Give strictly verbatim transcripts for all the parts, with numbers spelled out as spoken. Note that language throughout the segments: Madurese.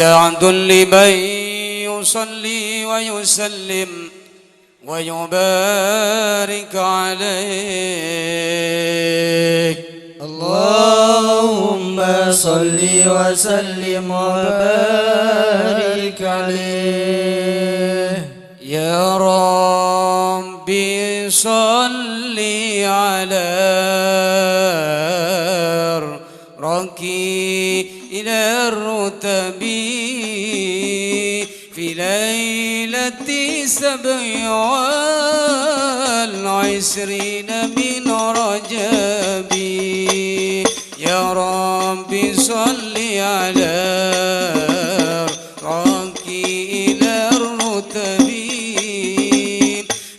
داعٍ لمن يصلي ويسلم ويبارك عليه. اللهم صل وسلم وبارك عليه. يا رب صل على الرقيع إلى الرتب في ليلة السبع والعشرين من رجب. يا رب صل على الرقيع إلى الرتب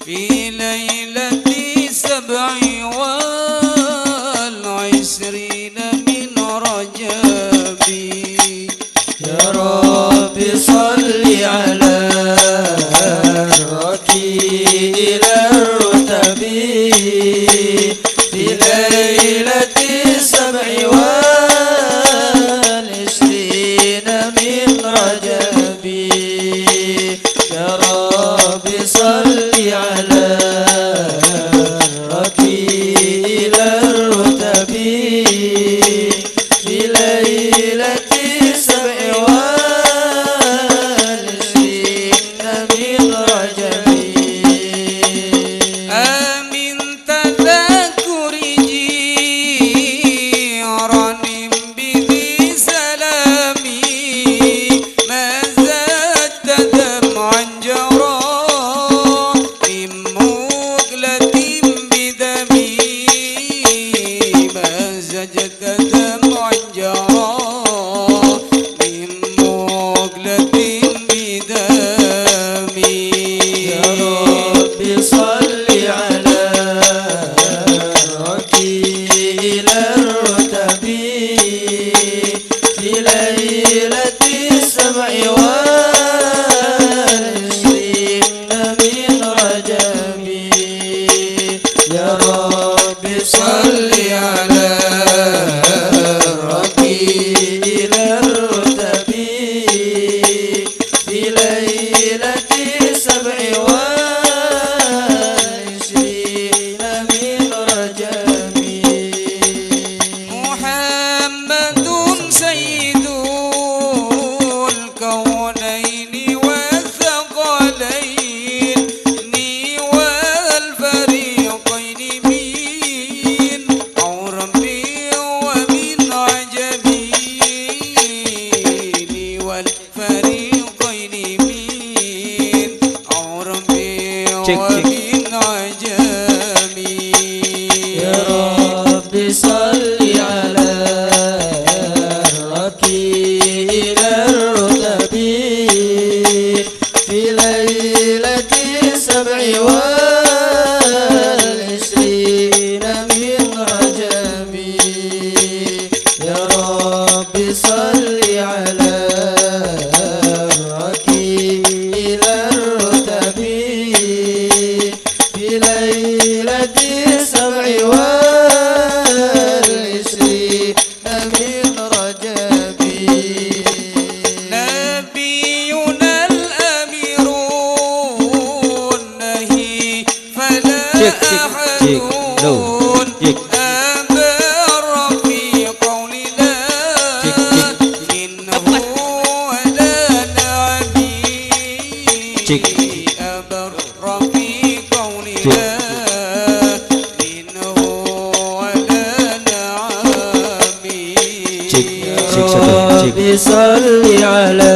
في ليلة السبع والعشرين من رجب. يا رب صل على الرقيع إلى الرتب في ليلة السبع والعشرين من رجب. يا رب صل على الرقيع إلى الرتب في ليلة السبع والعشرين من رجب. آمين تذكر جيران بذي سلام، ما زدت دمعا جرى من مقلة بدم، ما زدت دمعا جرى من مقلة بدم. يا رب صل على الرقيع إلى الرتب في ليلة السبع والعشرين من رجب. يا رب صل على الرقيع إلى الرتب في ليلة السبع والعشرين من رجب. محمد سيد الكونين والثقلين والفريقين من عرب ومن عجم، والفريقين من عرب، cek, cek, ومن عجم. يا رب صل على الرقيع إلى الرتب في ليلة السبع والعشرين من رجب. يا رب صل على الرقيع إلى الرتب في ليلة السبع والعشرين من رجب. نبينا الأمير النهي فلا، cek, cek, أحد، cek, low, cek, أبر في قولنا، cek, cek, منه ولا نعم، cek, أبر في قولنا، cek, منه ولا نعم. Cek, cek, satu, cek. رب صل على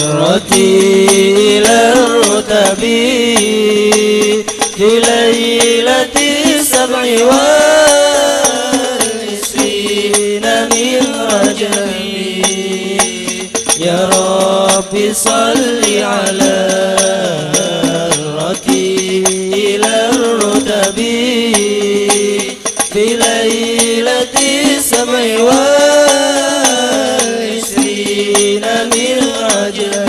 الرقيع إلى الرتب في ليلة السبع والعشرين من رجب. يا رب صل على الرقيع إلى الرتب في ليلة السبع والعشرين من رجب.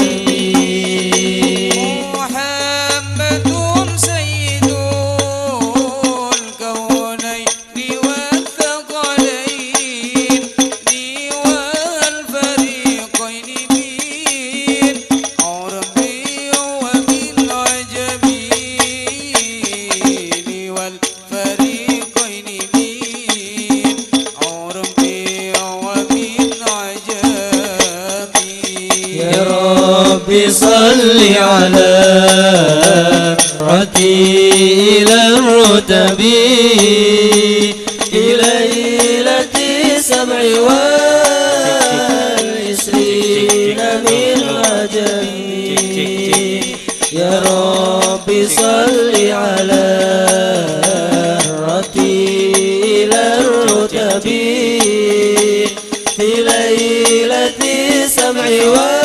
محمد سيد الكونين والثقلين، نيوى الفريقين صل على رتيل الرتب في ليلة سبع وعشرين من رجب. يا رب صل على رتيل الرتب في ليلة سبع وعشرين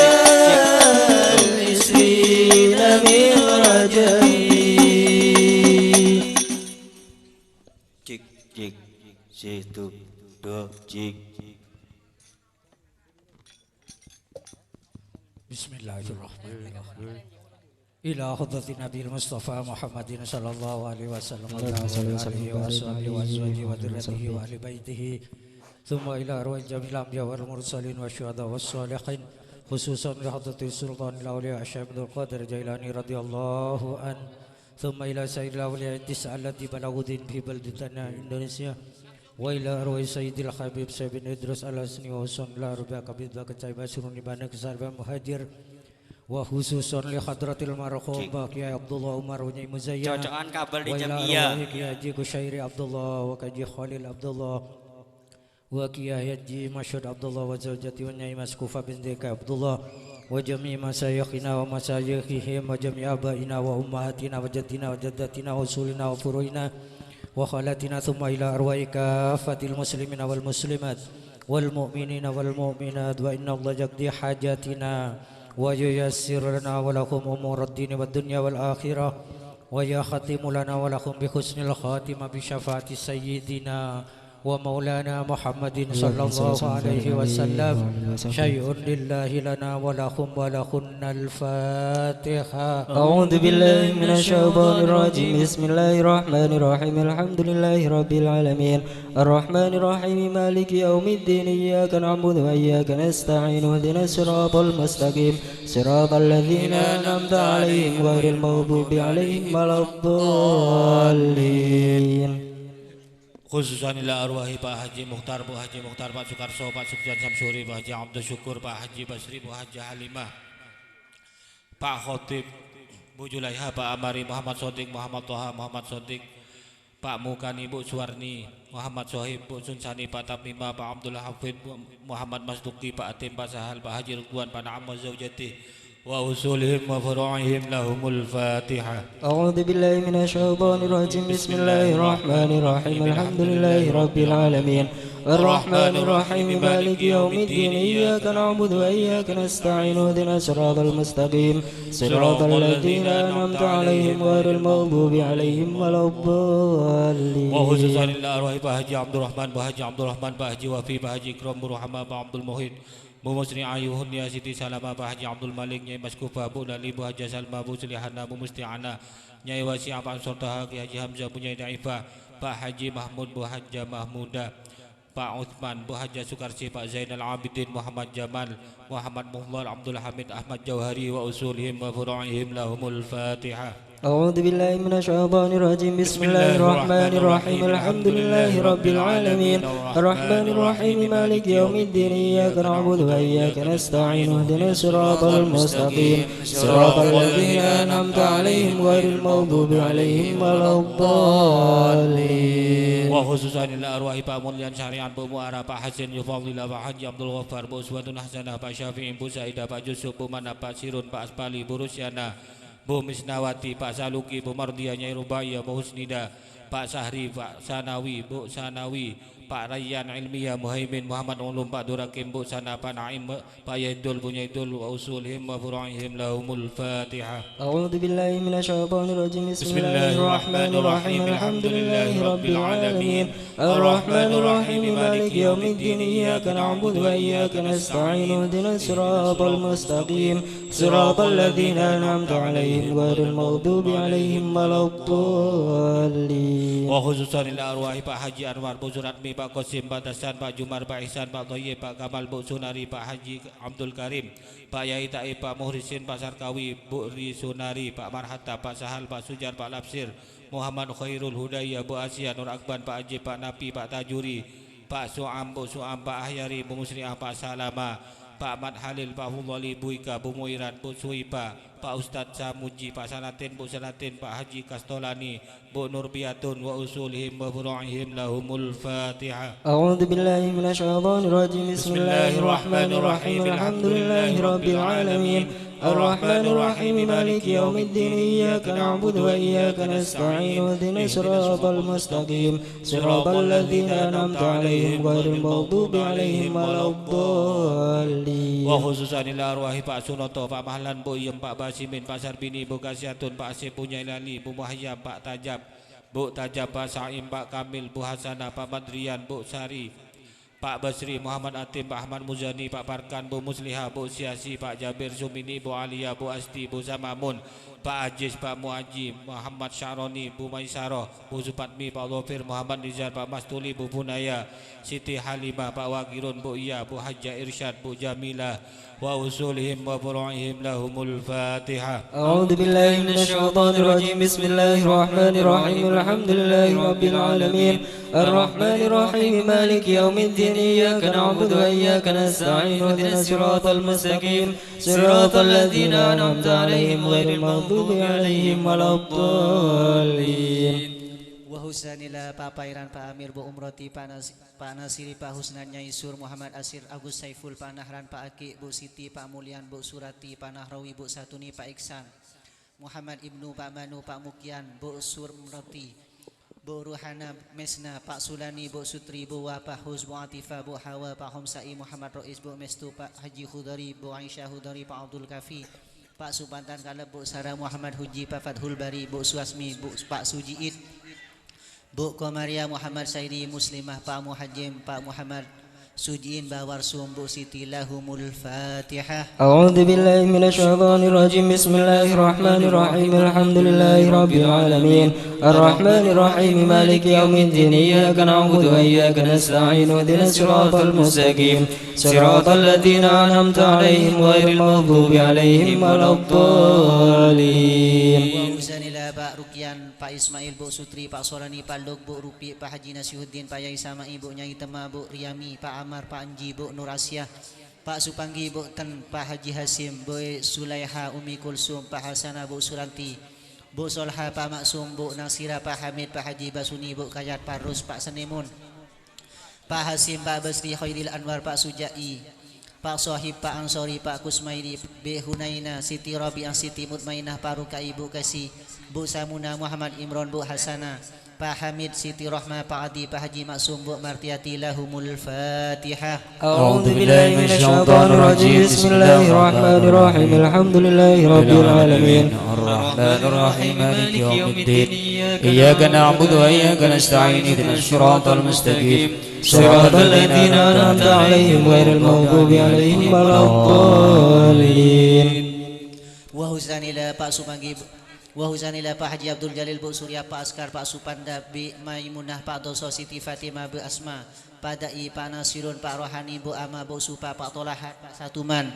من رجب. Cek, cek, satu, dua, cek. بسم الله الرحمن الرحيم. إلى حضرة النبي المصطفى محمد صلى الله عليه وسلم، اللهم صل وسلم وبارك عليه وعلى آله وأصحابه وعلى آله وأزواجه وذريته وأهل بيته، ثم إلى أرواح جميع الأنبياء والمرسلين والشهداء والصالحين، خصوصا لحضرة السلطان الأولياء الشيخ عبد القادر الجيلاني رضي الله عنه، ثم إلى سائر الأولياء التسعة التي بلغوا الدين في بلدتنا إندونيسيا، وإلى أرواح سيد الحبيب سيد بن إدريس الحسني، وخصوصا إلى أرواح حبيب بكر طيب سروني بانك سالبا مهاجر، وخصوصا لحضرة المرحوم Cek. Pak Kiai Abdullah Umar Wunyi Muzayana, Cocokan kabel di وإلى jam iya. أرواح Kiai Haji Kusyairi Abdullah وكاجي خليل عبد الله وكيا حاجي مشهود عبد الله وزوجته والنعيمة سكوفة بنت كاي عبد الله وجميع مشايخنا ومشايخهم وجميع آبائنا وأمهاتنا وجدنا وجداتنا وأصولنا وفروعنا وخالاتنا، ثم إلى أرواح كافة المسلمين والمسلمات والمؤمنين والمؤمنات، وإن الله يقضي حاجاتنا وييسر لنا ولكم أمور الدين والدنيا والآخرة، ويختم لنا ولكم بحسن الخاتمة بشفاعة سيدنا ومولانا محمد صلى الله عليه وسلم. شيء لله لنا ولكم ولهن. الفاتحة. أعوذ بالله من الشيطان الرجيم. بسم الله الرحمن الرحيم. الحمد لله رب العالمين. الرحمن الرحيم. مالك يوم الدين. إياك نعبد وإياك نستعين. اهدنا الصراط المستقيم. صراط الذين أنعمت عليهم غير المغضوب عليهم ولا الضالين. Khususan ila arwahi Pak Haji Mukhtar, Bu Haji Mukhtar, Pak Sukarso, Pak Sufyan Samsuri, Bu Haji Abdul Syukur, Pak Haji Basri, Bu Haji Halimah, Pak Khotib, Bu Julaiha, Pak Amari, Muhammad Sodik, Muhammad Toha, Muhammad Sodik, Pak Mukani, Bu Suwarni, Muhammad Sohib, Bu Sunsani, Pak Tamima, Pak Abdul Hafid, Bu Muhammad Masduki, Pak Atim, Pak Sahal, Pak Haji Ridwan, Pak Naam wa zaujatih, وأصولهم وفروعهم لهم الفاتحة. أعوذ بالله من الشيطان الرجيم. بسم الله الرحمن الرحيم. الحمد لله رب العالمين. الرحمن الرحيم. مالك يوم الدين. إياك نعبد وإياك نستعين. اهدنا الصراط المستقيم. صراط الذين أنعمت عليهم غير المغضوب عليهم ولا الضالين. Wa khususan ila arwahi Pak Haji Abdurrahman, Pak Haji Abdurrahman, Pak Haji Wafi, Pak Haji Ikram, Bu Ruhama, Pak Abdul Muhid, Bu Musri Ayu, Hunia Siti Salama, Pak Haji Abdul Malik, Nyai Maskufa, Bu Lali, Bu Haja Salma, Bu Sulihana, Bu Musti'ana, Nyai Wasi'ah, Pak Ansor Taha, Ki Haji Hamzah, Bu Nyai Daifah, Pak Haji Mahmud, Bu Haja Mahmuda, Pak Utsman, Bu Haja Sukarsi, Pak Zainal Abidin, Muhammad Jamal, Muhammad Muhdhar, Abdul Hamid, Ahmad Jauhari, wa usulihim wa furu'ihim lahumul Fatihah. أعوذ بالله من الشيطان الرجيم. بسم الله الرحمن الرحيم. الحمد لله رب العالمين. الرحمن الرحيم. مالك يوم الدين. إياك نعبد وإياك نستعين. اهدنا الصراط المستقيم. صراط الذين أنعمت عليهم غير المغضوب عليهم ولا الضالين. Wa khususan ila arwahi Pak Mulyan Syariat, Bu Muara, Pak Hasin Yufadlillah, Pak Haji Abdul Ghaffar, Bu Uswatun Hasanah, Pak Syafi'i, Bu Saidah, Pak Yusuf, Bu Manap, Pak Sirun, Pak Aspali, Bu Rusyana, Bu Misnawati, Pak Saluki, Bu Mardiya, Nyai Rubaiyah, Bu Husnida, Pak Sahri, Pak Sanawi, Bu Sanawi, Pak Rayyan Ilmiah, Muhaimin, Muhammad Ulum, Pak Durakim, Bu Sana, Pak Naim, Pak Yaidul, Bu Nyaidul, wa usulihim wa furu'ihim lahumul Fatihah. أعوذ بالله من الشيطان الرجيم. بسم الله الرحمن الرحيم. الحمد لله رب العالمين. الرحمن الرحيم. مالك يوم الدين. إياك نعبد وإياك نستعين. اهدنا الصراط المستقيم. صراط الذين أنعمت عليهم غير المغضوب عليهم ولا الضالين. Wa khususan ila arwahi Pak Haji Anwar, Bu Suratmi, Pak Qasim, Pak Tasan, Pak Jumar, Pak Ihsan, Pak Thayyib, Pak Kamal, Bu Sunari, Pak Haji Abdul Karim, Pak Yai Taib, Pak Muhrisin, Pak Sarkawi, Bu Risunari, Pak Marhata, Pak Sahal, Pak Sujar, Pak Lapsir, Muhammad Khairul Hudaya, Bu Asia, Nur Akban, Pak Ajib, Pak Napi, Pak Tajuri, Pak Su'am, Bu Su'am, Pak Ahyari, Bu Musri'ah, Pak Salama, Pa' Mat Halil, Pa' Fudhali, Bu Ika, Bu Muirat, Bu Suipa, Pa' Ustadz Samuji, Pa' Sanatin, Bu Sanatin, Pa' Haji Kastolani, Bu Nurbiyatun, wa usulihim wa furu'ihim lahumul Fatihah. أعوذ بالله من الشيطان الرجيم. بسم الله الرحمن الرحيم. الحمد لله رب العالمين. الرحمن الرحيم. مالك يوم الدين. إياك نعبد وإياك نستعين. اهدنا الصراط المستقيم. صراط الذين أنعمت عليهم غير المغضوب عليهم ولا الضالين. Wa khususan ila arwahi Pa' Sunoto, Pa' Mahlan, Bu Iyem, Pa' Basimin, Pa' Sarbini, Bu Kasiatun, Pa' Asep, Bu Nyailali, Bu Muhayyam, Pa' Tajab, Bu Tajab, Pa' Saim, Pa' Kamil, Bu Hasanah, Pa' Madrian, Bu Sari, Pa' Basri, Muhammad Atim, Pa' Ahmad Muzani, Pa' Parkan, Bu Musliha, Bu Siasi, Pa' Jabir Sumini, Bu Alia, Bu Asti, Bu Samamun, Pa' Ajis, Pa' Muaji, Muhammad Sya'roni, Bu Maisaroh, Bu Supatmi, Pa' Dhofir, Muhammad Nizar, Pa' Mastuli, Bu Bunaya, Siti Halimah, Pa' Wagirun, Bu Iya, Bu Hajja Irsyad, Bu Jamila, wa usulihim wa furu'ihim lahumul Fatihah. أعوذ بالله من الشيطان الرجيم. بسم الله الرحمن الرحيم. الحمد لله رب العالمين. الرحمن الرحيم. مالك يوم الدين. إياك نعبد وإياك نستعين. اهدنا الصراط المستقيم. صراط الذين أنعمت عليهم غير المغضوب عليهم ولا الضالين. Wa husanila Pa' Pairan, Pa' Amir, Bu Umroti, Pa' Nas-, Pa' Nasiri, Pa' Husnan, Nyai Sur, Muhammad Asir, Agus Saiful, Pa' Nahran, Pa' Aki, Bu Siti, Pa' Mulyan, Bu Surati, Pa' Nahrawi, Bu Satuni, Pa' Iksan, Muhammad Ibnu, Pa' Manu, Pa' Mukian, Bu Surmroti, Bu Ruhana, Mesna, Pa' Sulani, Bu Sutri, Bu Wapahus, Bu Atifah, Bu Hawa, Pa' Homsai, Muhammad Rois, Bu Mestu, Pa' Haji Hudori, Bu Aisyah Hudori, Pa' Abdul Kafi, Pa' Supantan Kaleb, Bu Sara, Muhammad Huji, Pa' Fathul Bari, Bu Suasmi, Bu, Pa' Sujiit, Bu Komariah, Muhammad Saidi, Muslimah, Pa' Muhajim, Pa' Muhammad Sujiin, Bawarsum, Bu Siti, lahumul Fatihah. أعوذ بالله من الشيطان الرجيم. بسم الله الرحمن الرحيم. الحمد لله رب العالمين. الرحمن الرحيم. مالك يوم الدين. إياك نعبد وإياك نستعين. اهدنا الصراط المستقيم. صراط الذين أنعمت عليهم غير المغضوب عليهم ولا الضالين. Wa husanila Pa' Rukyan, Pa' Ismail, Bu Sutri, Pa' Sorani, Pa' Luk, Bu Rupi, Pa' Haji Nasihuddin, Pa' Yai Sama'i, Bu Nyai Tema, Bu Riyami, Pa' Amar, Pa' Anji, Bu Nur Asya, Pa' Supanggi, Bu Ten, Pa' Haji Hasim, Bu Sulaiha, Umi Kulsum, Pa' Hasana, Bu Suranti, Bu Solha, Pa' Maksum, Bu Nasira, Pa' Hamid, Pa' Haji Basuni, Bu Kayat, Pa' Rus, Pa' Senemun, Pa' Hasim, Pa' Basri, Khairil Anwar, Pa' Suja'i, Pa' Sohib, Pa' Ansori, Pa' Kusmairi, Bi' Hunaina, Siti Rabi'ah, Siti Mutmainah, Pa' Rukai, Bu Kasi, Bu Samuna, Muhammad Imron, Bu Hasana, Pa' Hamid, Siti Rohma, Pa' Adi, Pa' Haji Maksum, Bu Martiyati, lahumul Fatihah. أعوذ بالله من الشيطان الرجيم. بسم الله الرحمن الرحيم. الحمد لله رب العالمين. الرحمن الرحيم. مالك يوم الدين. إياك نعبد وإياك نستعين. اهدنا الصراط المستقيم. صراط الذين أنعمت عليهم غير المغضوب عليهم ولا الضالين. Wa husanila Pa' Supanggi, wa husanila Pa' Haji Abdul Jalil, Bu Surya, Pa' Askar, Pa' Supanda, Bi' Maimunah, Pa' Doso, Siti Fatimah, Bu Asma, Pa' Da'i, Pa' Nasirun, Pa' Rohani, Bu Ama, Bu Supa, Pa' Tolahan, Pa' Satuman,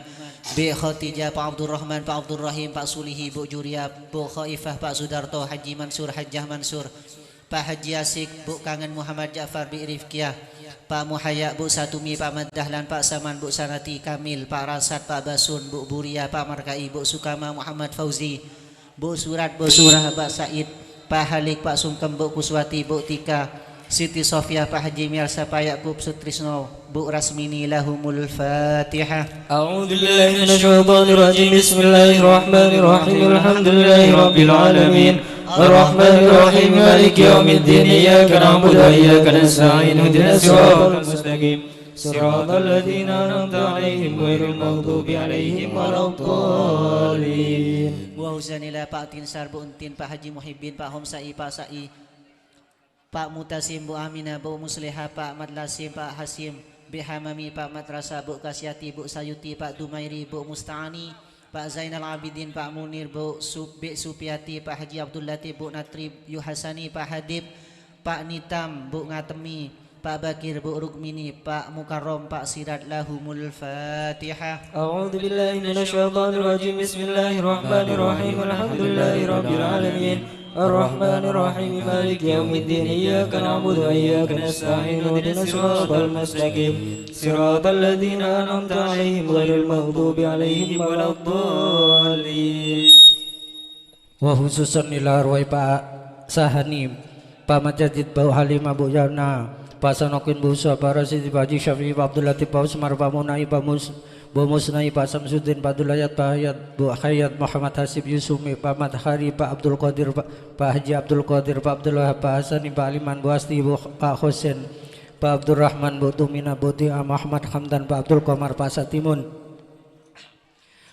Bi' Khotijah, Pa' Abdurrahman, Pa' Abdurrahim, Pa' Sulihi, Bu Juriya, Bu Khaifah, Pa' Sudarto, Haji Mansur, Hajjah Mansur, Pa' Haji Asik, Bu Kangen, Muhammad Ja'far, Bi Rifkiyah, Pa' Muhaya, Bu Satumi, Pa' Madahlan, Pa' Saman, Bu Sanati, Kamil, Pa' Rasad, Pa' Basun, Bu Buriya, Pa' Markai, Bu Sukama, Muhammad Fauzi, Bu Surat, Bu Surah, Pa' Said, Pa' Halik, Pa' Sungkem, Bu Kuswati, Bu Tika, Siti Sofia, Pa' Haji Miyarsa, Pa' Yakub Sutrisno, Bu Rasmini, lahumul Fatihah. أعوذ بالله من الشيطان الرجيم. بسم الله الرحمن الرحيم. الحمد لله رب العالمين. الرحمن الرحيم. مالك يوم الدين. إياك نعبد وإياك نستعين. اهدنا الصراط المستقيم. صراط الذين أنعمت عليهم غير المغضوب عليهم ولا الضالين. Wa husanila Pa' Tinsar, Bu Entin, Pa' Haji Muhibbin, Pa' Homsai, Pa' Sa'i, Pa' Mutasim, Bu Aminah, Bu Musliha, Pa' Matlasim, Pa' Hasim, Bi Hamami, Pa' Matrasa, Bu Kasyati, Bu Sayuti, Pa' Dumairi, Bu Musta'ani, Pa' Zainal Abidin, Pa' Munir, Bu Su-, Bi Supiyati, Pa' Haji Abdul Latif, Bu Natri, Yu Hasani, Pa' Hadib, Pa' Nitam, Bu Ngatemi, Pa' Bakir, Bu Rukmini, Pa' Mukarrom, Pa' Sirat, lahumul Fatihah. أعوذ بالله من الشيطان الرجيم. بسم الله الرحمن الرحيم. الحمد لله رب العالمين. الرحمن الرحيم. مالك يوم الدين. إياك نعبد وإياك نستعين. اهدنا الصراط المستقيم. صراط الذين أنعمت عليهم غير المغضوب عليهم ولا الضالين. Wa khususan ila arwahi Pa' Sahani, Pa' Majadid, Bu Halimah, Bu Yana, Pa' Sanokin, Bu Usa, Pa' Rasidi, Pa' Haji Syafi'i, Pa' Abdul Latif, Pa' Usmar, Pa' Munai, Pa' Mus-, Bu Musnai, Pa' Samsuddin, Pa' Abdul Hayat, Pa' Hayat, Bu Hayat, Muhammad Hasib, Yusumi, Pa' Mat Hari, Pa' Abdul Qadir, Pa', Pa' Haji Abdul Qadir, Pa' Abdul Wahab, Pa' Hasani, Pa' Aliman, Bu Asti, Bu, Pa' Husen, Pa' Abdurrahman, Bu Tumina, Bu Tia, Muhammad Hamdan, Pa' Abdul Komar, Pa' Satimun.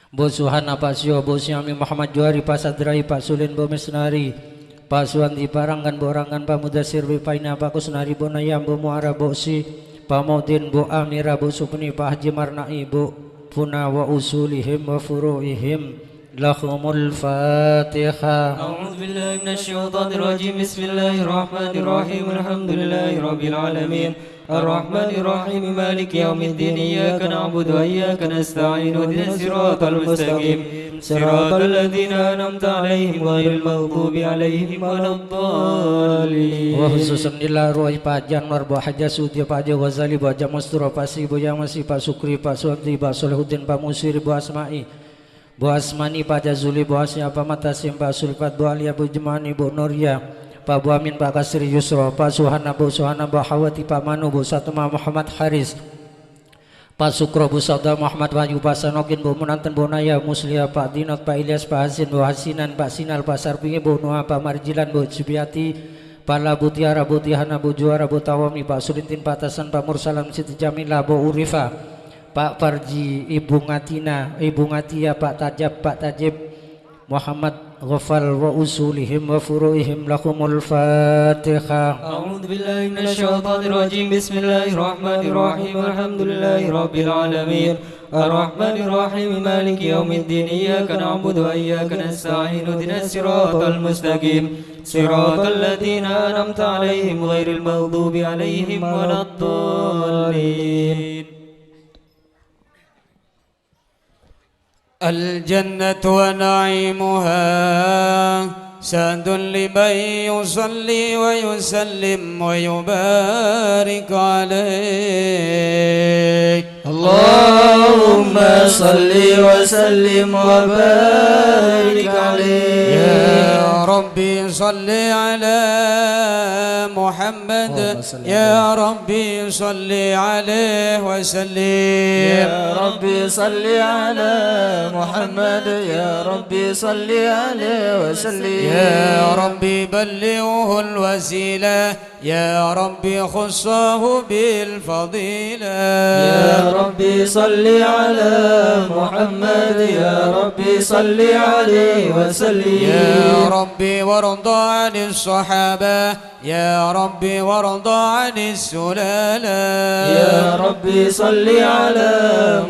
Bu Suhana, Pa' Sio, Bu Siami, Muhammad Juwari, Pa' Sadrai, Pa' Sulin, Bu Misnari, Pa' Suwandi, Pa' Ranggan, Bu Ranggan, Pa' Mudasir, Bu Paina, Pa' Kusnari, Bu Nayam, Bu Muara, Bu Si, Pa' Mudin, Bu Amira, Bu Supni, Pa' Haji Marna'i, Bu Puna wa usulihim wa furu'ihim. Lahumul Fatihah. أعوذ بالله من الشيطان الرجيم. بسم الله الرحمن الرحيم. الحمد لله رب العالمين. الرحمن الرحيم. مالك يوم الدين. إياك نعبد وإياك نستعين. اهدنا الصراط المستقيم. صراط الذين أنعمت عليهم غير المغضوب عليهم ولا الضالين. Wa khususan ila arwahi Pa' Janwar, Bu Haja Sudia, Pa' Haja Ghazali, Bu Haja Mastura, Pa' Sri, Bu Yamasi, Pa' Sukri, Pa' Suwanti, Pa' Solihuddin, Pa' Musiri, Bu Asma'i, Bu Asmani, Pa' Jazuli, Bu Asya, Pa' Matasim, Pa' Sulipat, Bu Alia, Bu Jemani, Bu Nuria, Pa' Bu Amin, Pa' Kasri Yusro, Pa' Suhana, Bu Suhana, Bu Hawati, Pa' Manu, Bu Satma, Muhammad Haris, Pa' Sukro, Bu Sada, Muhammad Wahyu, Pa' Sanokin, Bu Munanten, Bu Naya, Musliha, Pa' Dinot, Pa' Ilyas, Pa' Hasin, Bu Hasinan, Pa' Sinal, Pa' Sarpingi, Bu Nuha, Pa' Marjilan, Bu Subiati, Pa' Labu Tiara, Bu Tihana, Bu Juara, Bu Tawomi, Pa' Sulintin, Pa' Tasan, Pa' Mursalam, Siti Jamila, Bu Urifa, Pa' Parji, Ibu Ngatina, Ibu Ngatia, Pa' Tajab, Pa' Tajib, Muhammad Ghofal wa usulihim wa furu'ihim. Lahumul Fatihah. أعوذ بالله من الشيطان الرجيم. بسم الله الرحمن الرحيم. الحمد لله رب العالمين. الرحمن الرحيم. مالك يوم الدين. إياك نعبد وإياك نستعين. اهدنا الصراط المستقيم. صراط الذين أنعمت عليهم غير المغضوب عليهم ولا الضالين. الجنة ونعيمها سعد لمن يصلي ويسلم ويبارك عليه. اللهم صل وسلم وبارك عليه. يا ربي صل على محمد. اللهم صل يا ربي صل عليه وسلم. يا ربي صل على محمد. يا ربي صل عليه وسلم. يا ربي بلغه الوسيلة. يا ربي خصه بالفضيلة. يا ربي صل على محمد. يا ربي صل عليه وسلم. يا ربي وارض عن الصحابة. يا ربي وارض عن السلالة. يا ربي صل على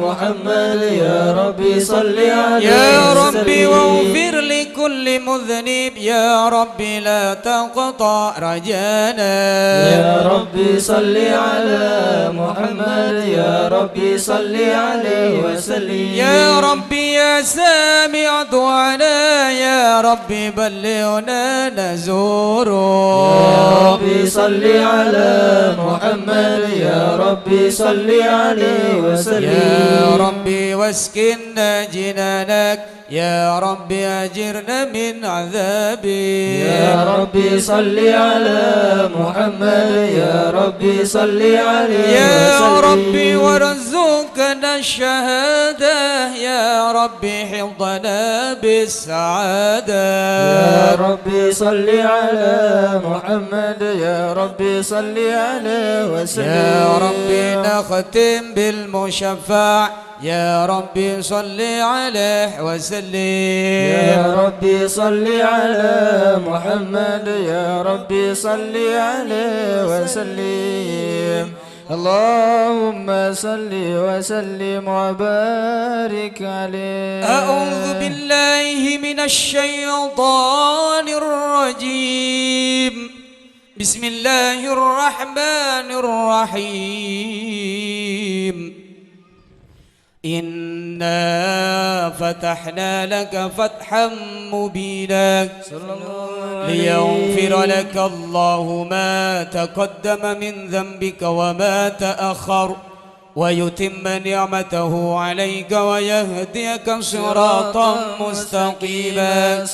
محمد. يا ربي صل عليه يا ربي وسلم. واغفر لكل مذنب. يا ربي لا تقطع رجانا. يا ربي صل على محمد. يا ربي صل عليه وسلم. يا ربي يا سامع دعانا، يا ربي بلغنا نزوره. يا ربي صل على محمد، يا ربي صل عليه وسلم. يا ربي واسكننا جنانك، يا ربي أجرنا من عذابك. يا ربي صل على محمد، يا ربي صل عليه يا وسلم. ربي وارزقنا الشهادة، يا ربي حفظنا بالسعادة. يا ربي صل على محمد، يا ربي صل عليه وسلم. يا ربي نختم بالمشفع، يا ربي صل عليه وسلم. يا ربي صل على محمد، يا ربي صل عليه وسلم. اللهم صل وسلم وبارك عليه. أعوذ بالله من الشيطان الرجيم. بسم الله الرحمن الرحيم. إنا فتحنا لك فتحا مبينا ليغفر لك الله ما تقدم من ذنبك وما تأخر ويتم نعمته عليك ويهديك صراطا مستقيما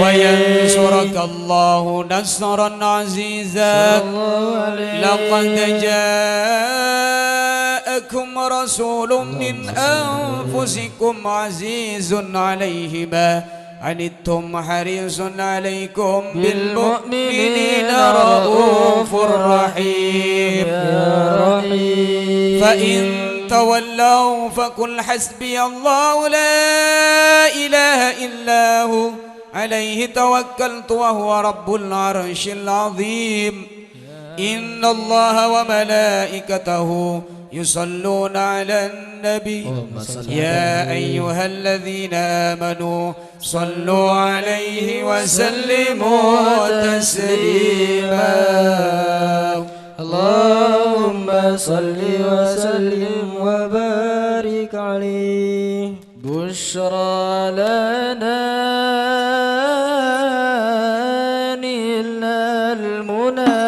وينصرك الله نصرا عزيزا لقد جاءكم رسول من أنفسكم عزيز عليه ما عنتم حريص عليكم بالمؤمنين رءوف رحيم. فإن تولوا فقل حسبي الله لا إله إلا هو عليه توكلت وهو رب العرش العظيم. إن الله وملائكته يصلون على النبي. يا أيها الذين آمنوا صلوا عليه وسلموا تسليما. اللهم صل وسلم وبارك عليه. بشرى لنا نلنا المنى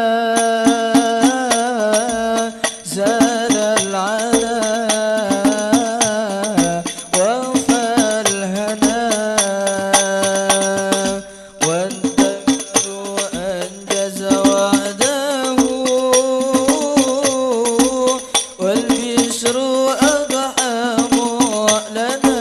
زال العنا وفى الهنا والدهر أنجز وعده والبشر أضحى معلنا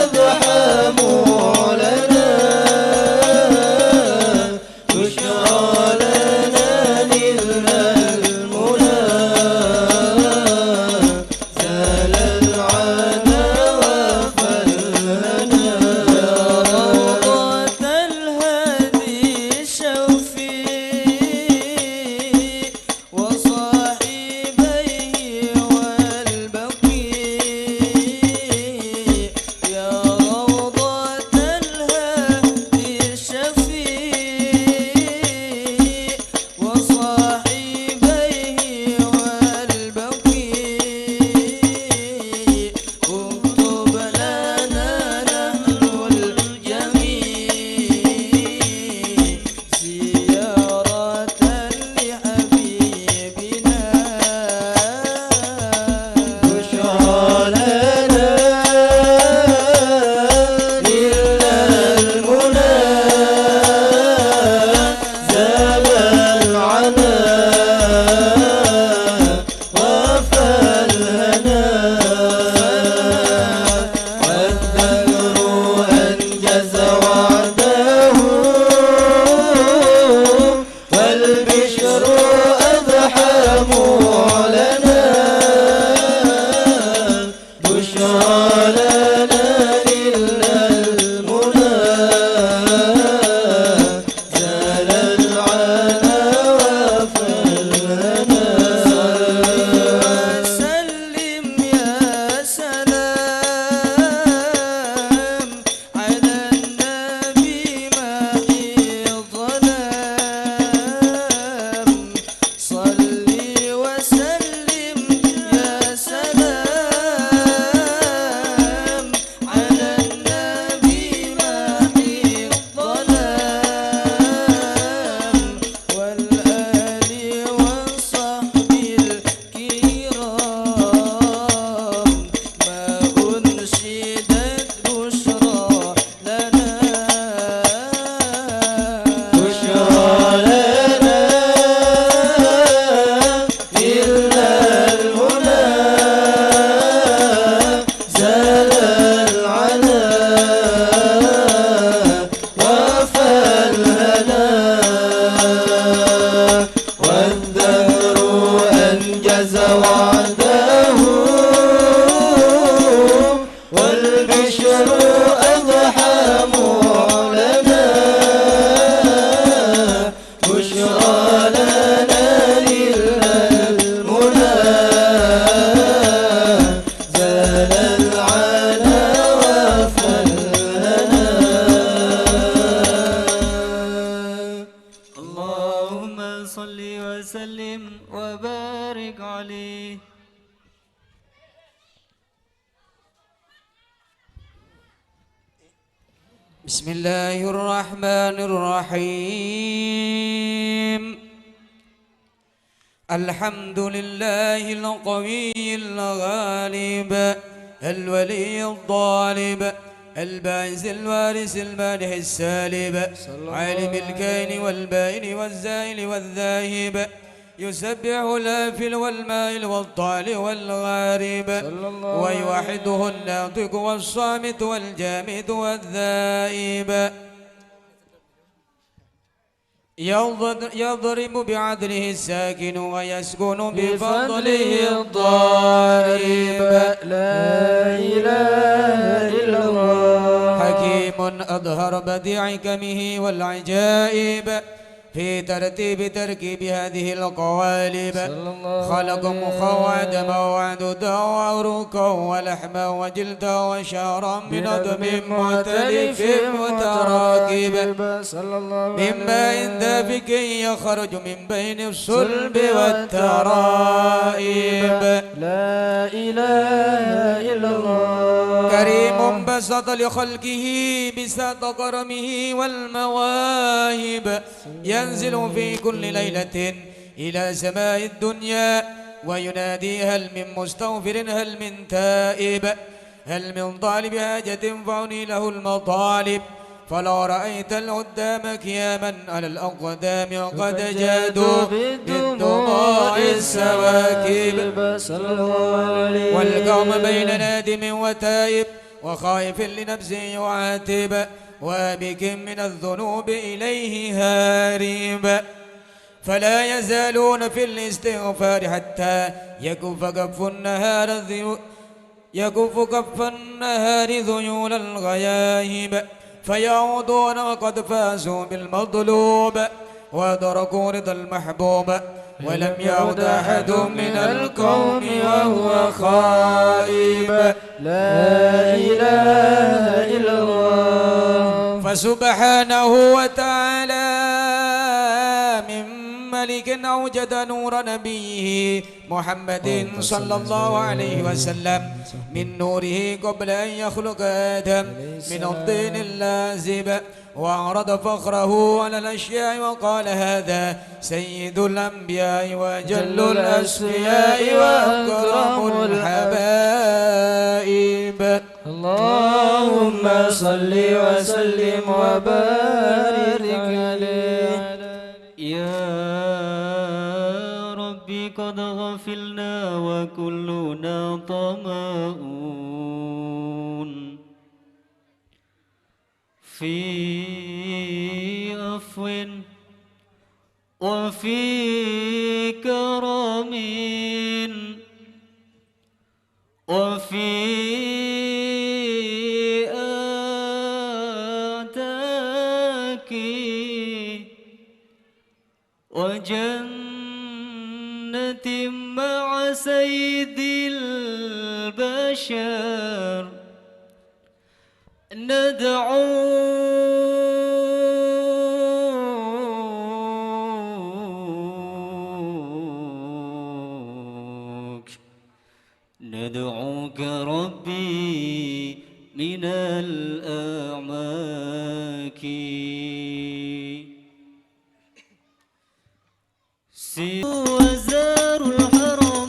أضحى معلنا، بشرى لنا نلنا المنى، زال العنا وفى الهنا. يا روضة الهادي شوفي وصاحبيه والبقيع، يا روضة الهادي الشفيع وصاحبيه والبقيع، اكتب لنا نحن الجميع زيارة لحبيبنا. بشرى لنا نلنا المنى، زال العنا وفى الهنا، والدهر أنجز وعده، والبشر أضحى معلنا، بشرى لنا نلنا المنى، زال العنا وفى الهنا. وسلم يا سلام على النبي محي الظلام. صل وسلم يا سلام على النبي محي الظلام، والآل والصحب الكرام، ما أنشدت بشرى لنا. بشرى لنا، نلنا المنى، زال العنا، وفى الهنا، والدهر أنجز وعده، والبشر أضحى معلنا، بشرى لنا نلنا المنى، زال العنا وفى الهنا. اللهم صل وسلم وبارك عليه. بسم الله الرحمن الرحيم. الحمد لله القوي الغالب، الولي الطالب، الباعث الوارث المانح السالب، صلى الله عالم الكائن عليه والبائن والزائل والذاهب، يسبح الآكل والمائل والضال والغارب، صلى الله عليه ويوحده الناطق والصامت والجامد والذائب. يض-، يضرب بعدله الساكن ويسكن بفضله الضارب. لا إله إلا الله. حكيم أظهر بديع حكمه والعجائب في ترتيب تركيب هذه القوالب. صلى الله خلق عليه مخ وعدما وعددا وعروقا ولحما وجلدا وشعرا من من عظم عظم مختلف مختلف متراكب. متراكب. صلى الله من عليه ماء وسلم دافق يخرج من بين الصلب والترائب. لا إله إلا الله. كريم بسط لخلقه بساط كرمه والمواهب، ينزل في كل ليلة إلى سماء الدنيا وينادي: هل من مستغفر، هل من تائب، هل من طالب حاجة فأني له المطالب. فلو رأيت العدام قياما على الأقدام قد جادوا بالدموع السواكب. صلى الله عليه والقوم بين نادم وتائب وخائف لنفسه يعاتب، وآبق من الذنوب إليه هارب. فلا يزالون في الاستغفار حتى يكف كف النهار ذيو-، يكف كف النهار ذيول الغياهب، فيعودون وقد فازوا بالمطلوب، وأدركوا رضا المحبوب، ولم يعد أحد من القوم وهو خائب. لا إله إلا الله. فسبحانه وتعالى من ملك أوجد نور نبيه محمد صلى الله عليه وسلم من نوره قبل أن يخلق آدم من الطين اللازب، وعرض فخره على الأشياء وقال: هذا سيد الأنبياء وأجل الأصفياء وأكرم الحبائب. اللهم صل وسلم وبارك عليه. يا رب قد غفلنا وكلنا طماؤون في عفو وفي كرم وفي أعتاق وجنة مع سيد البشر. ندعوك، ندعوك ربي من الأعماق. سيروا وزاروا الحرم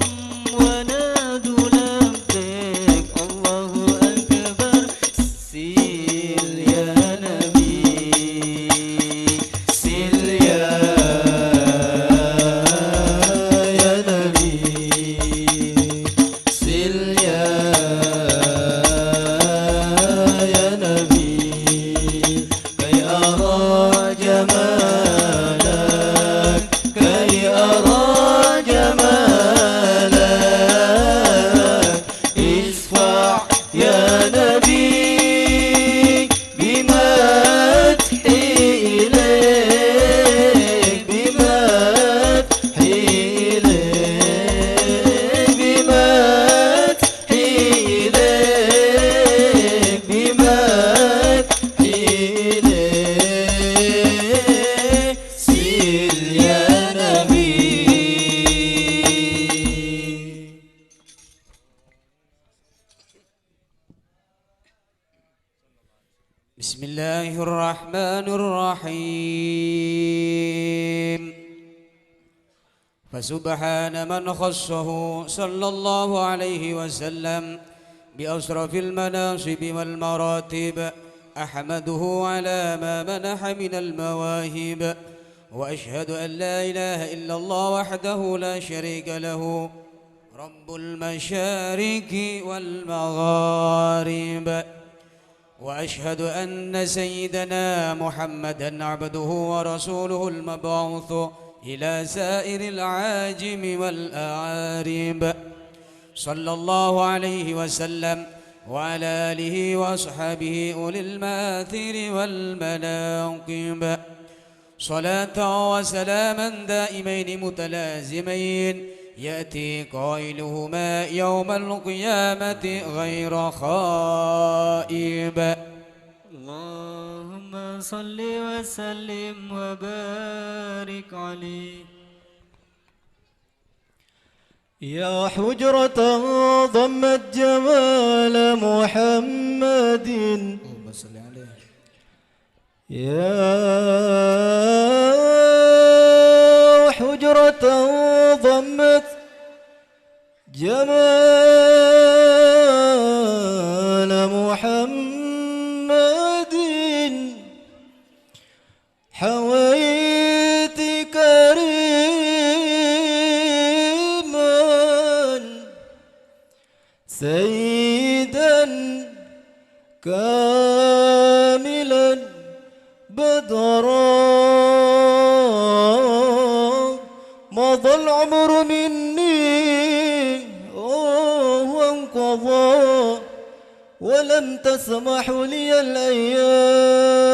ونادوا لبيك الله أكبر. سل يا نبي، سل يا، يا نبي. سل يا، يا نبي، كي أرى جمالك، كي أرى جمالك. اشفع يا نبي بمدحي إليك، بمدحي إليك، بمدحي إليك، بمدحي إليك، سل يا نبي. بسم الله الرحمن الرحيم. فسبحان من خصه صلى الله عليه وسلم بأشرف المناصب والمراتب، أحمده على ما منح من المواهب، وأشهد أن لا إله إلا الله وحده لا شريك له، رب المشارق والمغارب، وأشهد أن سيدنا محمدا عبده ورسوله المبعوث إلى سائر العاجم والأعارب، صلى الله عليه وسلم وعلى آله وأصحابه أولي المآثر والمناقب. صلاة وسلاما دائمين متلازمين، يأتي قائلهما يوم القيامة غير خائب. اللهم صل وسلم وبارك عليه. يا حجرة ضمت جمال محمد. اللهم صل عليه. يا حجرة ضمت جمال محمد، حويت كريما سيدا كاملا بدرا. مضى العمر مني وانقضى، ولم تسمح لي الأيام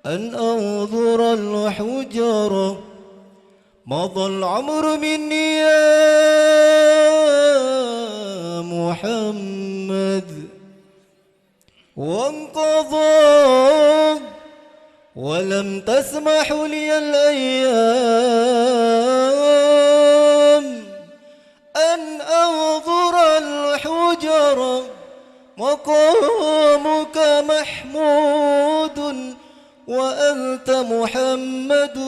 أن أنظر الحجرة. مضى العمر مني يا محمد وانقضى، ولم تسمح لي الأيام أن أنظر الحجرة. مقامك محمود وأنت محمد،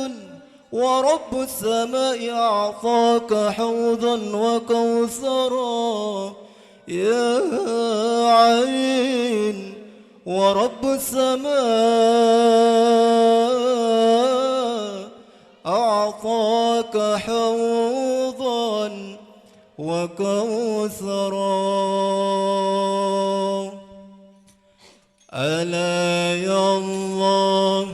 ورب السماء أعطاك حوضا وكوثرا يا عين، ورب السماء أعطاك حوضا وكوثرا. ألا يا الله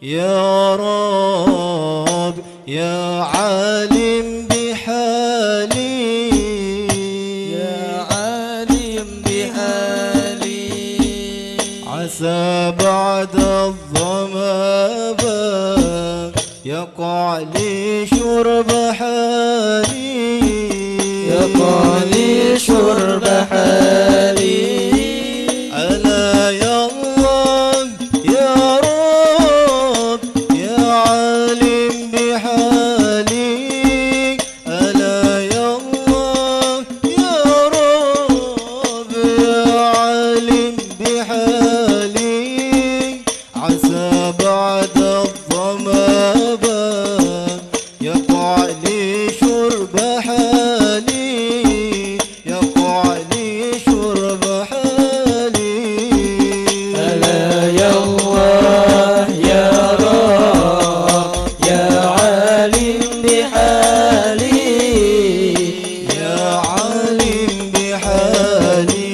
يا رب يا عالم بحالي، يا عالم بحالي. عسى بعد الظما يقع لي شرب حالي، يقع لي شرب حالي. ألا يا الله يا رب يا عالم بحالي، ألا يا الله يا رب يا عالم بحالي. عسى بعد الظما يقع لي شرب حالي، يقع لي شرب حالي. ألا يا الله يا رب يا عالم بحالي، يا عالم بحالي.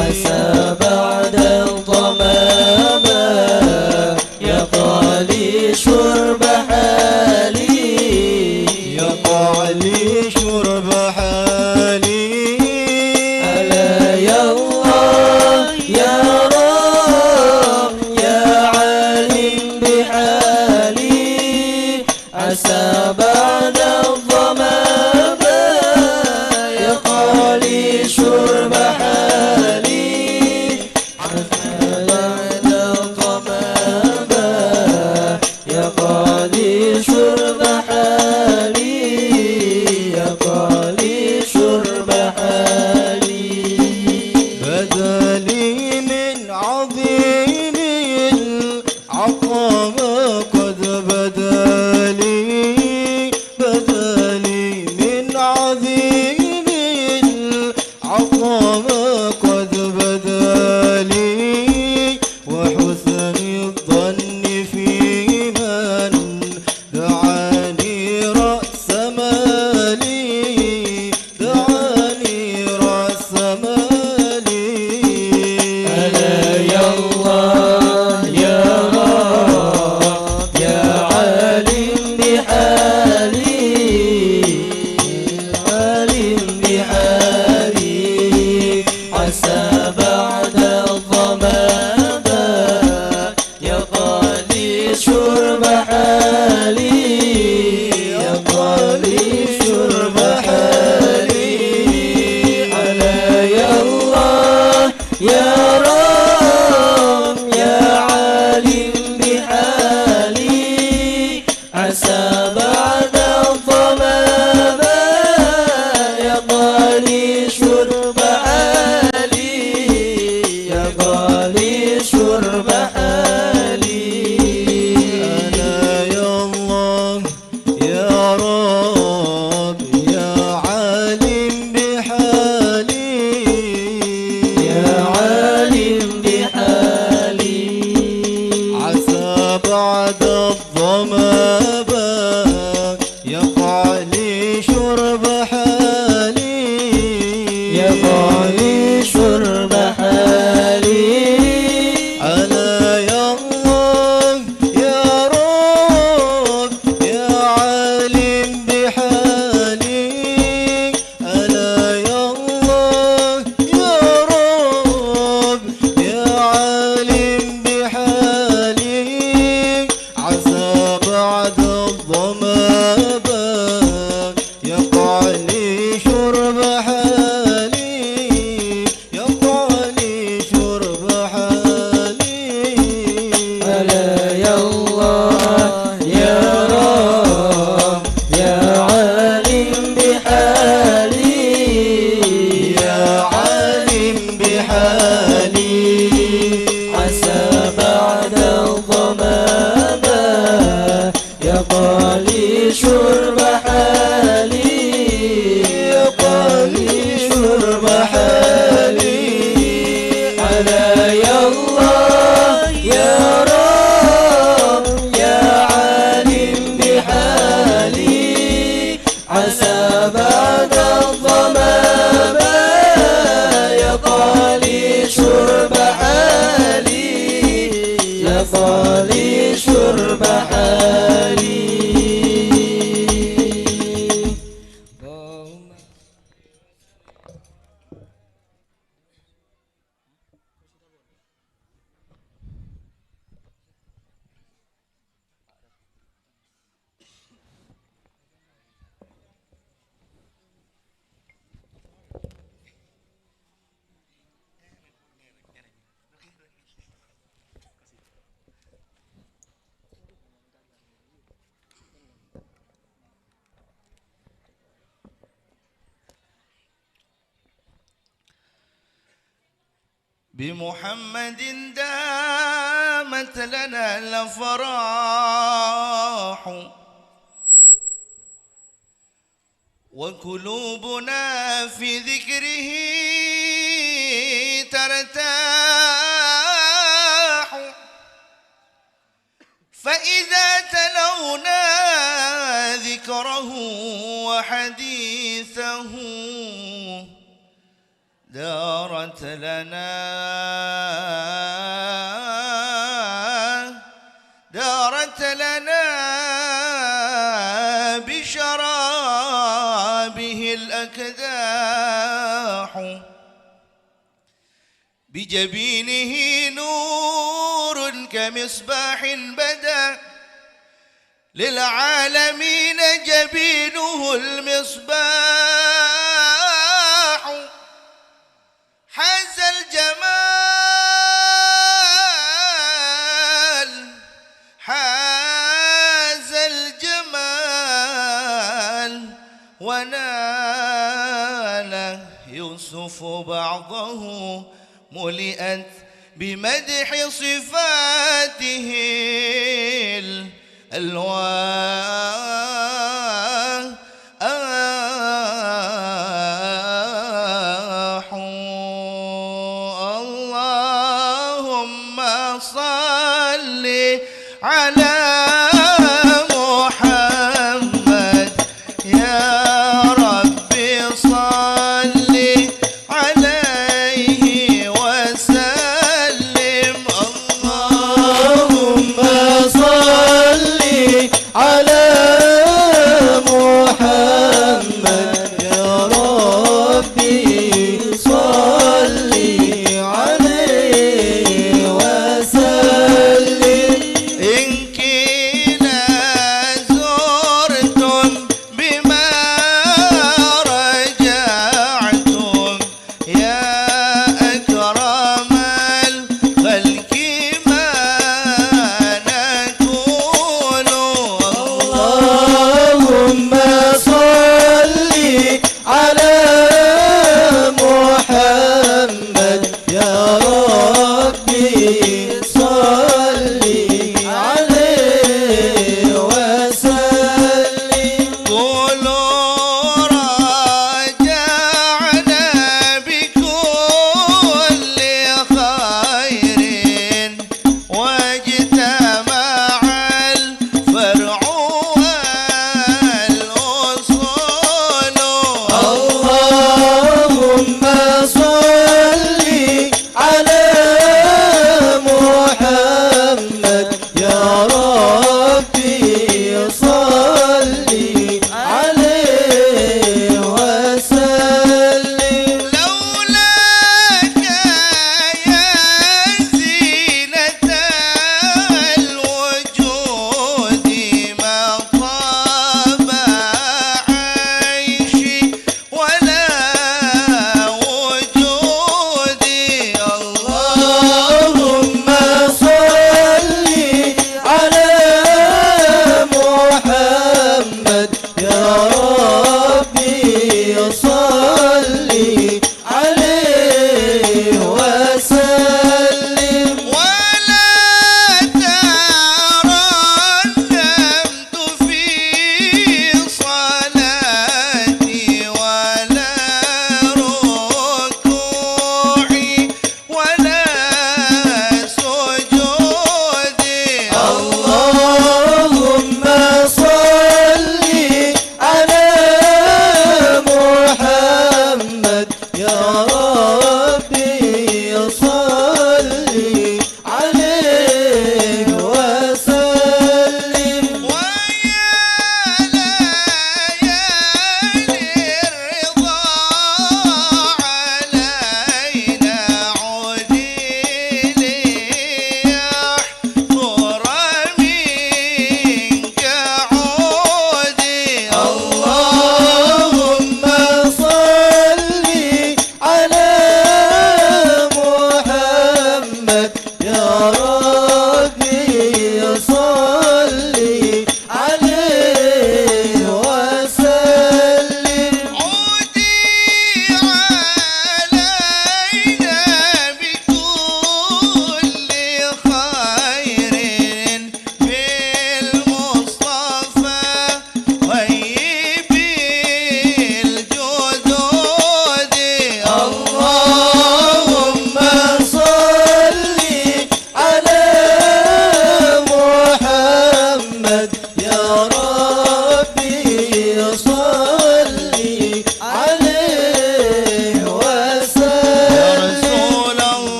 عسى بعد الظما يقع لي شرب حالي، يقع لي شرب حالي. ألا يا الله يا رب يا عالم بحالي، عسى بعد الظما يقع لي شرب حالي. عسى بعد الظما يقع لي شرب حالي، يقع لي شرب حالي. بدا لي من عظيم العطاء قد بدا لي، بدا لي من عظيم العطاء قد بدا لي، وحسن الظن في من دعاني رأس مالي، دعاني رأس مالي. ألا يا الله يا رب يا عالم بحالي، عالم بحالي. عسى بعد الظما يقع لي شرب حالي، يقع لي شرب حالي. ألا يا الله يا رب يا عالم بحالي، عسى بعد الظما يقع لي شرب حالي، يقع لي شرب حالي. ألا يا الله يا رب يا عالم بحالي، يا عالم بمحمد دامت لنا الأفراح، وقلوبنا في ذكره ترتاح، فإذا تلونا ذكره وحديثه دارت لنا، دارت لنا بشرابه الأكداح. بجبينه نور كمصباح بدا، للعالمين جبينه المصباح. حاز الجمال، حاز الجمال، ونال يوسف بعضه، ملئت بمدح صفاته الألواح. اللهم صل على محمد، يا رب صل عليه وسلم. اللهم صل على محمد، يا ربي صل عليه وسلم. إن كنا زرتم بما رجعتم، يا أكرم الخلق ما نقول. اللهم صل على محمد، يا ربي صل عليه وسلم. قولوا راجعنا بكل خير واجتمع الفرع والأصول. اللهم صل على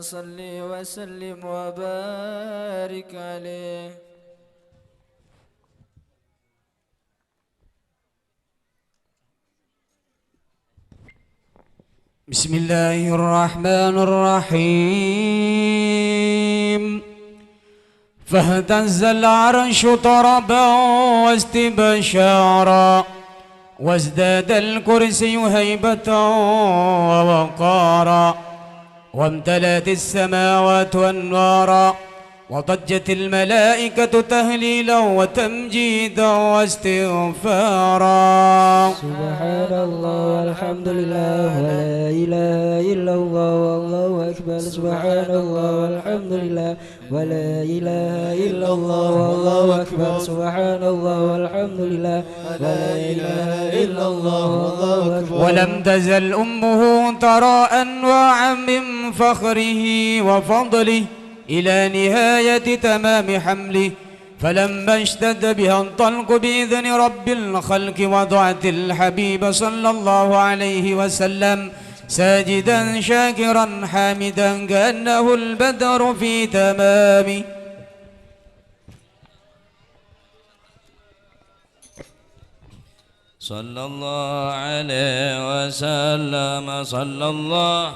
صل وسلم وبارك عليه. بسم الله الرحمن الرحيم. فاهتز العرش طربا واستبشارا، وازداد الكرسي هيبة ووقارا، وامتلأت السماوات أنوارا، وضجت الملائكة تهليلا وتمجيدا واستغفارا. سبحان الله والحمد لله ولا إله إلا الله والله أكبر. سبحان الله والحمد لله ولا إله إلا الله والله أكبر. سبحان الله والحمد لله ولا إله إلا الله والله أكبر. ولم تزل أمه ترى أنواعا من فخره وفضله إلى نهاية تمام حمله، فلما اشتد بها الطلق بإذن رب الخلق وضعت الحبيب صلى الله عليه وسلم ساجدا شاكرا حامدا كأنه البدر في تمامه. صلى الله عليه وسلم، صلى الله.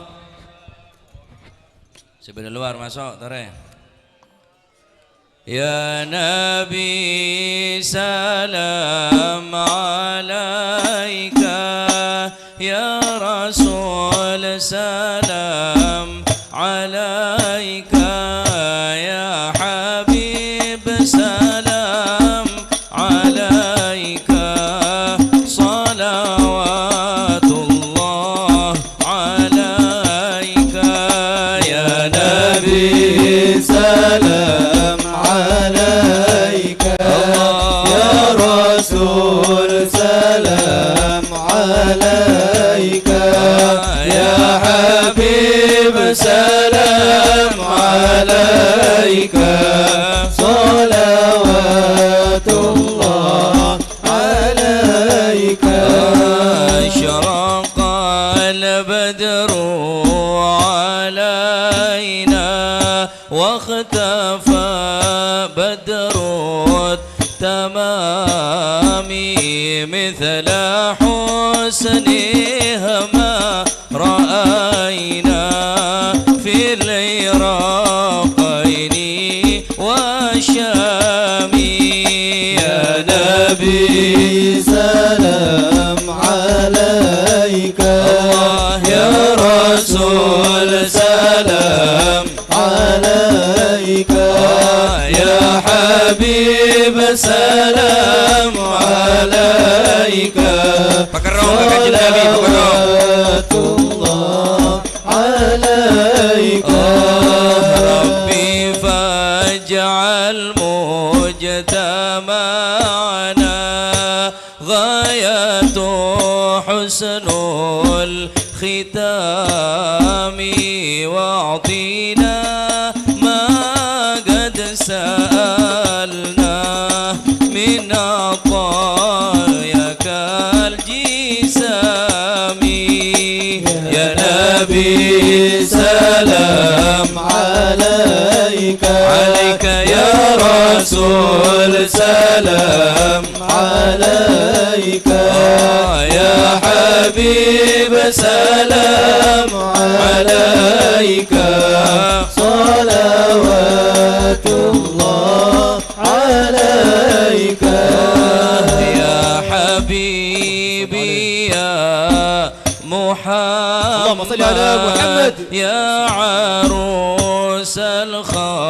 Sè bâdâ lowar maso', torè. يا نبي سلام عليك، يا رسول سلام عليك، يا حبيب سلام عليك، صلوات الله عليك. يا نبي سلام عليك، يا رسول سلام عليك، يا حبيب سلام عليك، صلوات الله عليك. أشرق البدر علينا واختفى بدر التمام، مثل حسنه ما رأينا في العراقين والشام. يا نبي سلام عليك، الله. يا رسول سلام عليك، يا حبيب سلام عليك. Pakerrong ka Kanjeng Nabi, pakerrong. صلوات الله عليك. ربي فاجعل مجتمعنا غاية حسن الختام، واعطنا ما قد سألناه من عطاياك الجسام. يا نبي سلام عليك، عليك يا رسول سلام عليك، يا حبيب سلام عليك، صلوات الله عليك. يا حبيبي يا محمد، اللهم صل على محمد. يا عروس الخافقين،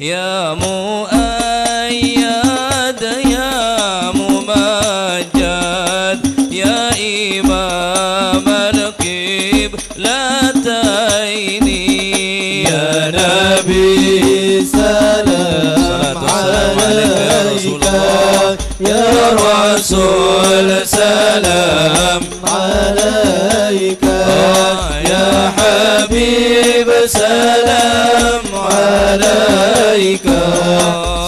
يا مؤيد، يا ممجد، يا إمام القبلتين. يا نبي سلام صلاة والسلام عليك يا رسول عليك، الله. يا رسول سلام عليك، يا حبيب سلام عليك،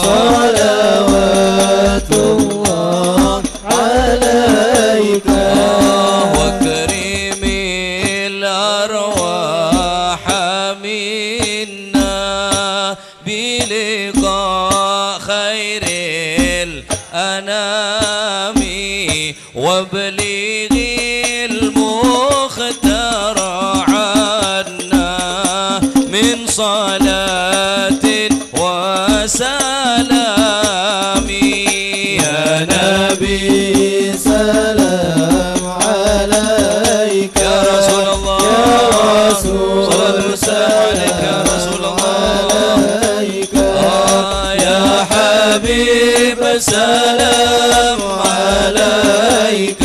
صلوات الله عليك. وكرم أرواح منا بلقاء خير الأنام، وابلغ المختار عنا من صلاة وسلام. يا نبي سلام عليك، يا رسول الله. يا رسول، صلاة والسلام عليك يا رسول الله. عليك. آه، يا حبيب سلام عليك،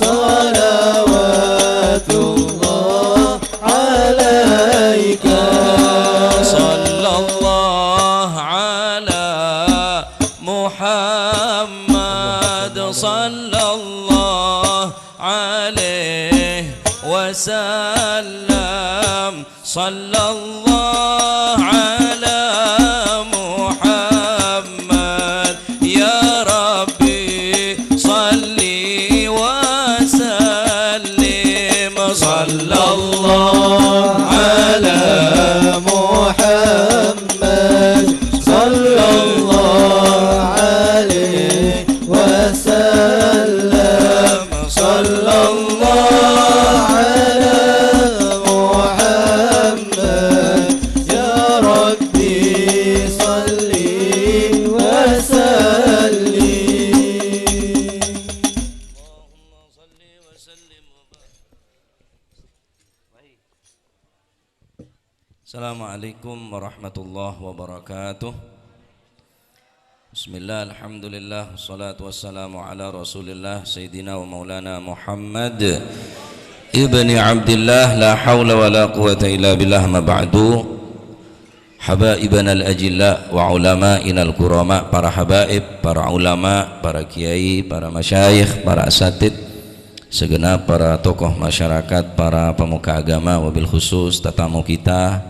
صلوات الله عليك. صلى الله على محمد، صلى الله عليه وسلم. صلى الله على محمد. يا ربي صل وسلم. صلى الله على محمد، صلى الله عليه وسلم. صلى الله على محمد، يا ربي صل وسلم. اللهم صل وسلم وبارك. السلام عليكم ورحمة الله وبركاته. بسم الله، الحمد لله، والصلاة والسلام على رسول الله سيدنا ومولانا محمد ابن عبد الله، لا حول ولا قوة إلا بالله، ما بعد. حبائبنا الأجلاء وعلمائنا الكرماء, para habaib, para ulama, para kiai, para masyayikh, para asatid, segenap para tokoh masyarakat, para pemuka agama, wabil khusus tetamu kita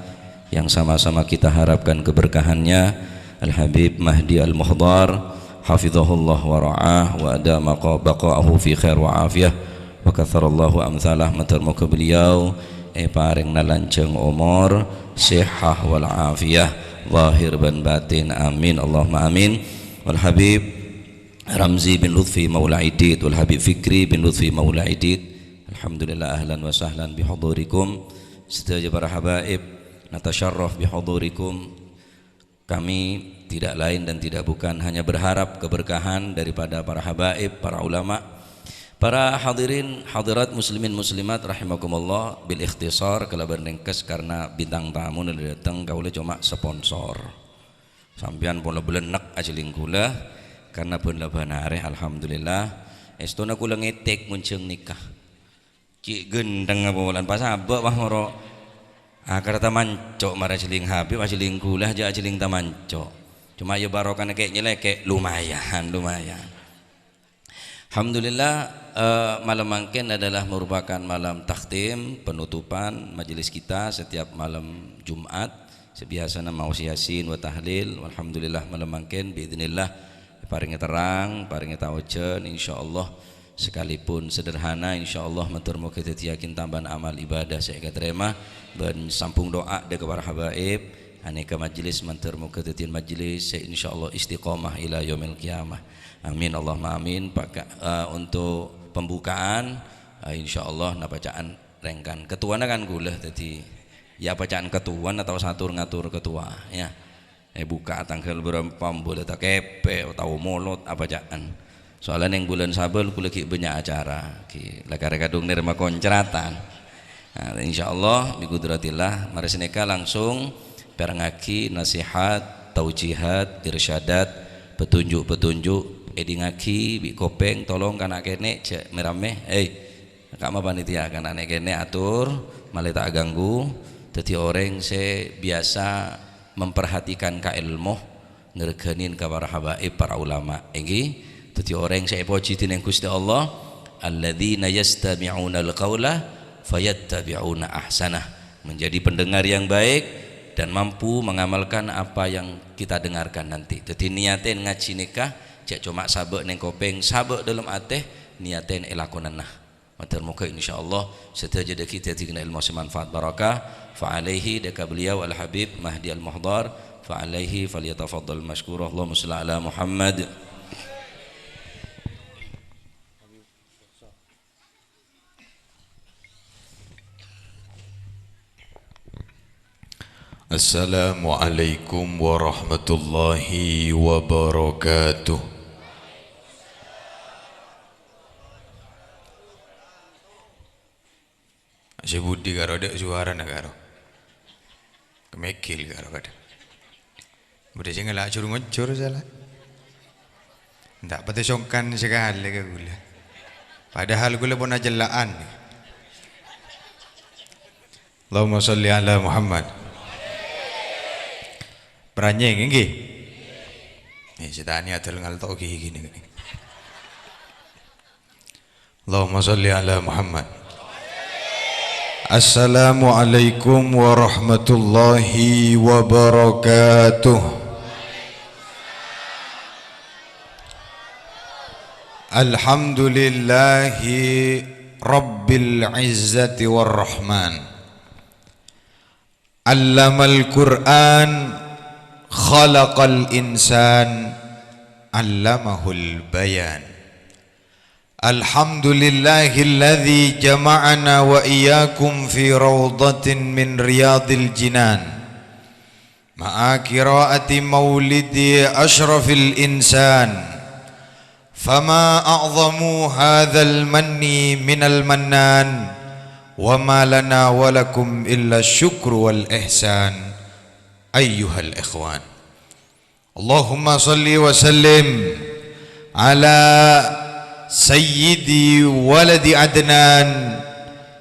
yang sama-sama kita harapkan keberkahannya, Al-Habib Mahdi Al-Muhdhar, hafizahullah wa ra'ah, wa adama qa-, baqa'ahu fi khair wa afiyah, wa katharallahu amthalah. Mator moga beliau èparèngana lanjhâng omor, sehah wal afiyah, zahir bân batin. Amin, Allahumma amin. Wal Habib Ramzi bin Lutfi Maula Idit, Wal Habib Fikri bin Lutfi Maula Idit. Alhamdulillah, ahlan wa sahlan bihudurikum. Sadhâjâ para habaib, natasyarraf bihudurikum. Kami tidak lain dan tidak bukan, hanya berharap keberkahan daripada para habaib, para ulama, para hadirin hadirat muslimin muslimat rahimakumullah. Bil ikhtisar, kalabân ringkes, karena bintang tamu nèka dâteng, kaulâ coma sponsor. Sampèyan pola bâlânnèk ajhâling kaulâ, karena bân la bân arè, alhamdulillah. Èstona kaulâ ngètèk monjhâng nèka. Cè' ghântheng apa polana, pas abâ' pas moro. Akar tamanco' mara ajhâling Habib, ajhâling kaulâ, jhâ' ajhâling tamanco'. Coma ya barokana kè' nyelèkè', lumayan, lumayan. Alhamdulillah, eh, malam mangkèn adalah merupakan malam takhtim, penutupan majelis kita setiap malam Jumat. Sè biyasana maos Yasin wa tahlil. Alhamdulillah, malam mangkèn biidznillah parèngè terrang, parèngè taojhân, insyaallah. Sekalipun sederhana, insyaallah mator moga dhâddhiyâghin tambhâna amal ibadah sè èkatarèma, bân sambung doa dâ' ka para habaib. Anèka majelis mator moga dhâddhiyâ majelis sè insyaallah istiqomah ila yaumil qiyamah. Amin, Allahumma amin. Paka-, eh, untuk pembukaan, eh, insyaallah napaca'an rèng kan. Ketuana kan kaulâ, dhâddhi ya paca'an ketuana tao sator ngator ketua, ya. Eh, buka tangghâl bârâmpa, bulâ ta' kèpè', tao molot, apa ca'an. Soalnya neng bulân Sabâl kaulâ ghi' bânnya' acara, ghi' la karè kadhung nèrèma koncratan. Nah, insyaallah, bi qudratillah, marè sanèka langsung pèrengngaghi nasihat, taujihat, irsyadat, petunjuk-petunjuk, èdingngaghi bi' kopèng, tolong kana' kènè', jhâ' mè-rammè, hei. Ka'ma panitia kan anè' kènè' atur, malè ta' aganggu. Dhâddhi orèng sè biyasa memperhatikan ka èlmo, ngrèghânin ka para habaib, para ulama, èngghi. Dhâddhi orèng sè èpojhi dhinèng Ghustè Allah, "Alladzina yastami'unal qaula fayattabi'una ahsanah." Menjadi pendengar yang baik dan mampu mengamalkan apa yang kita dengarkan nanti. Dhâddhi niyatè ngajhi nèka jhâ' coma sabâ' neng kopèng, sabâ' dâlem atè, niyatè èlakonana. Mator moghâ insyaallah sadhâjâ dhâggi' dhâddhi kènè' èlmo sè manfaat barokah. Fa alaihi, dâ' ka beliau Al-Habib Mahdi Al-Muhdhar, fa alaihi falyatafaddal masykurah. Allahumma shalli ala Muhammad. Assalamualaikum warahmatullahi wabarakatuh. Sè budi karo dâ' suarana karo. Kemegil karo kadhâng. Budi sè ngala' jur-ngojur sala. Ndak pate songkan sakalè ka ghulâ. Padahal ghulâ pon ajella'an. Allahumma shalli ala Muhammad. Paranyèng, èngghi? Eh, sè tani adâl ngalto' ghi-, ghi-, ghi-. Allahumma shalli ala Muhammad. Assalamualaikum warahmatullahi wabarakatuh. Alhamdulillahi rabbil izzati warrahman. Allamal Qur'an, khalaqal insan, allamahul bayan. Alhamdulillahilladzi jama'ana wa iyyakum fi raudhatin min riyadhil jinan. Ma'a qira'ati maulidi asyrafil insan. Fama a'zamu hadzal manni minal mannan, wa ma lana wa lakum illa syukru wal ihsan, ayyuhal ikhwan. Allahumma shalli wa sallim ala sayyidi waladi Adnan,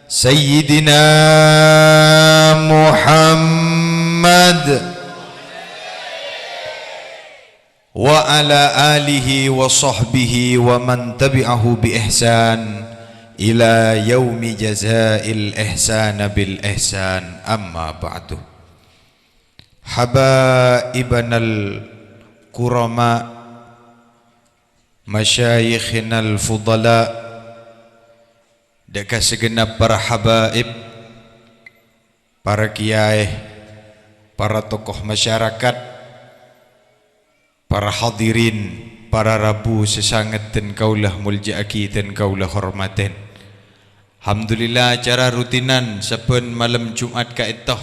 Sayyidina Muhammad. Wa ala alihi wa sahbihi wa man tabi'ahu bi ihsan ila yaumi jazail ihsana bil ihsan, amma ba'du. Habaibanal kurama, masyayikhinal fudala, dâ' ka sagenap para habaib, para kiyaè, para tokoh masyarakat, para hadirin, para rabu sè sanget dân kaulâ molja'aghi dân kaulâ hormatè. Alhamdulillah, acara rutinan sabbhân malem Jum'at ka'ènto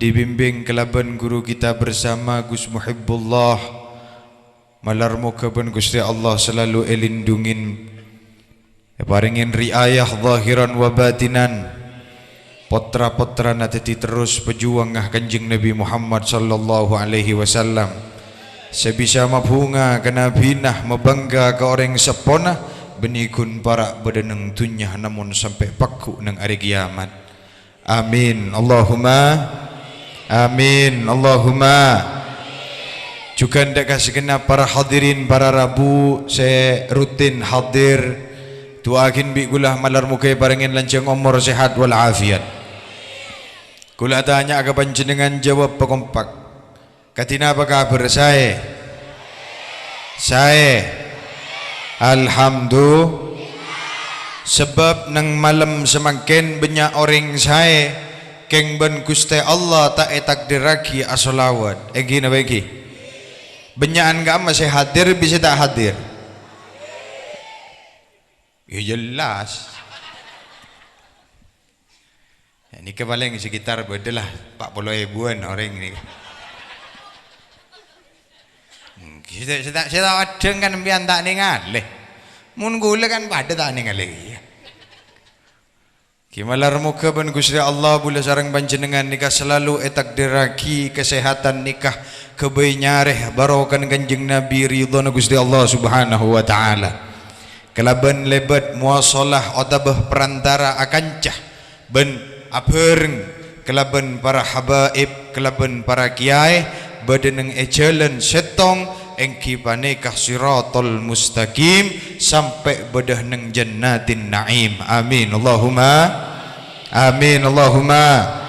dibimbing kalabân guru kita bersama Gus Muhibbullah. Malar moghâ bân Ghustè Allah salalu èlindhungin, èparèngè ri'ayah zahiran wa batinan. Pottra-pottrana dhâddhi terros pajuwângnga Kanjeng Nabi Muhammad sallallahu alaihi wasallam, sè bisa mabhunga ka nabina, mabângga ka orèng seppona, bânnè ghun para' bâdâ neng dhunnya, namong sampè' pagghu' neng arè kiyamat. Amin. Allahumma amin. Allahumma. Jhughân dâ' ka sagenap para hadirin, para rabu sè rutin hadir, du'aaghin bi' ghulâ malar moghâ èparèngè lanjhâng omor, sehat wal afiat. Ghulâ atanya'a ka panjhennengngan, jâwâb pakompak. Kadhi napa kabhâr? Saè? Saè. Alhamdu-, sabâb neng malem samangkèn bânnya' orèng saè, kèng bân Ghustè Allah ta' ètakdirraghi asholawat. Èngghi napa èngghi? Bânnya'an ka'amma sè hadir bisa ta' hadir? Ya jelas. Ya, nèka palèng sekitar bâdâ la pa' polo èbuwân orèng nèka. Hmm, sè, sè ta', sè ta' adhâng kan sampèyan ta' nèngalè. Mon ghulâ kan padâ ta' nèngalè, iyâ. Ghi malar moghâ bân Ghustè Allah bulâ sareng panjhennengngan nèka salalu ètakdirraghi kasèhatan nèka ghâbây nyarè barokana Kanjeng Nabi, ridhona Ghustè Allah Subhanahu wa Ta'ala. Kalabân lèbât muwasalah otabâ perantara akanca bân abhâreng kalabân para habaib, kalabân para kiyaè, bâdâ neng è jhâlân sèttong, èngghi panèka Shiratal Mustaqim, sampè' bâdâ neng Jannatin Na'im. Amin. Allahumma amin. Allahumma.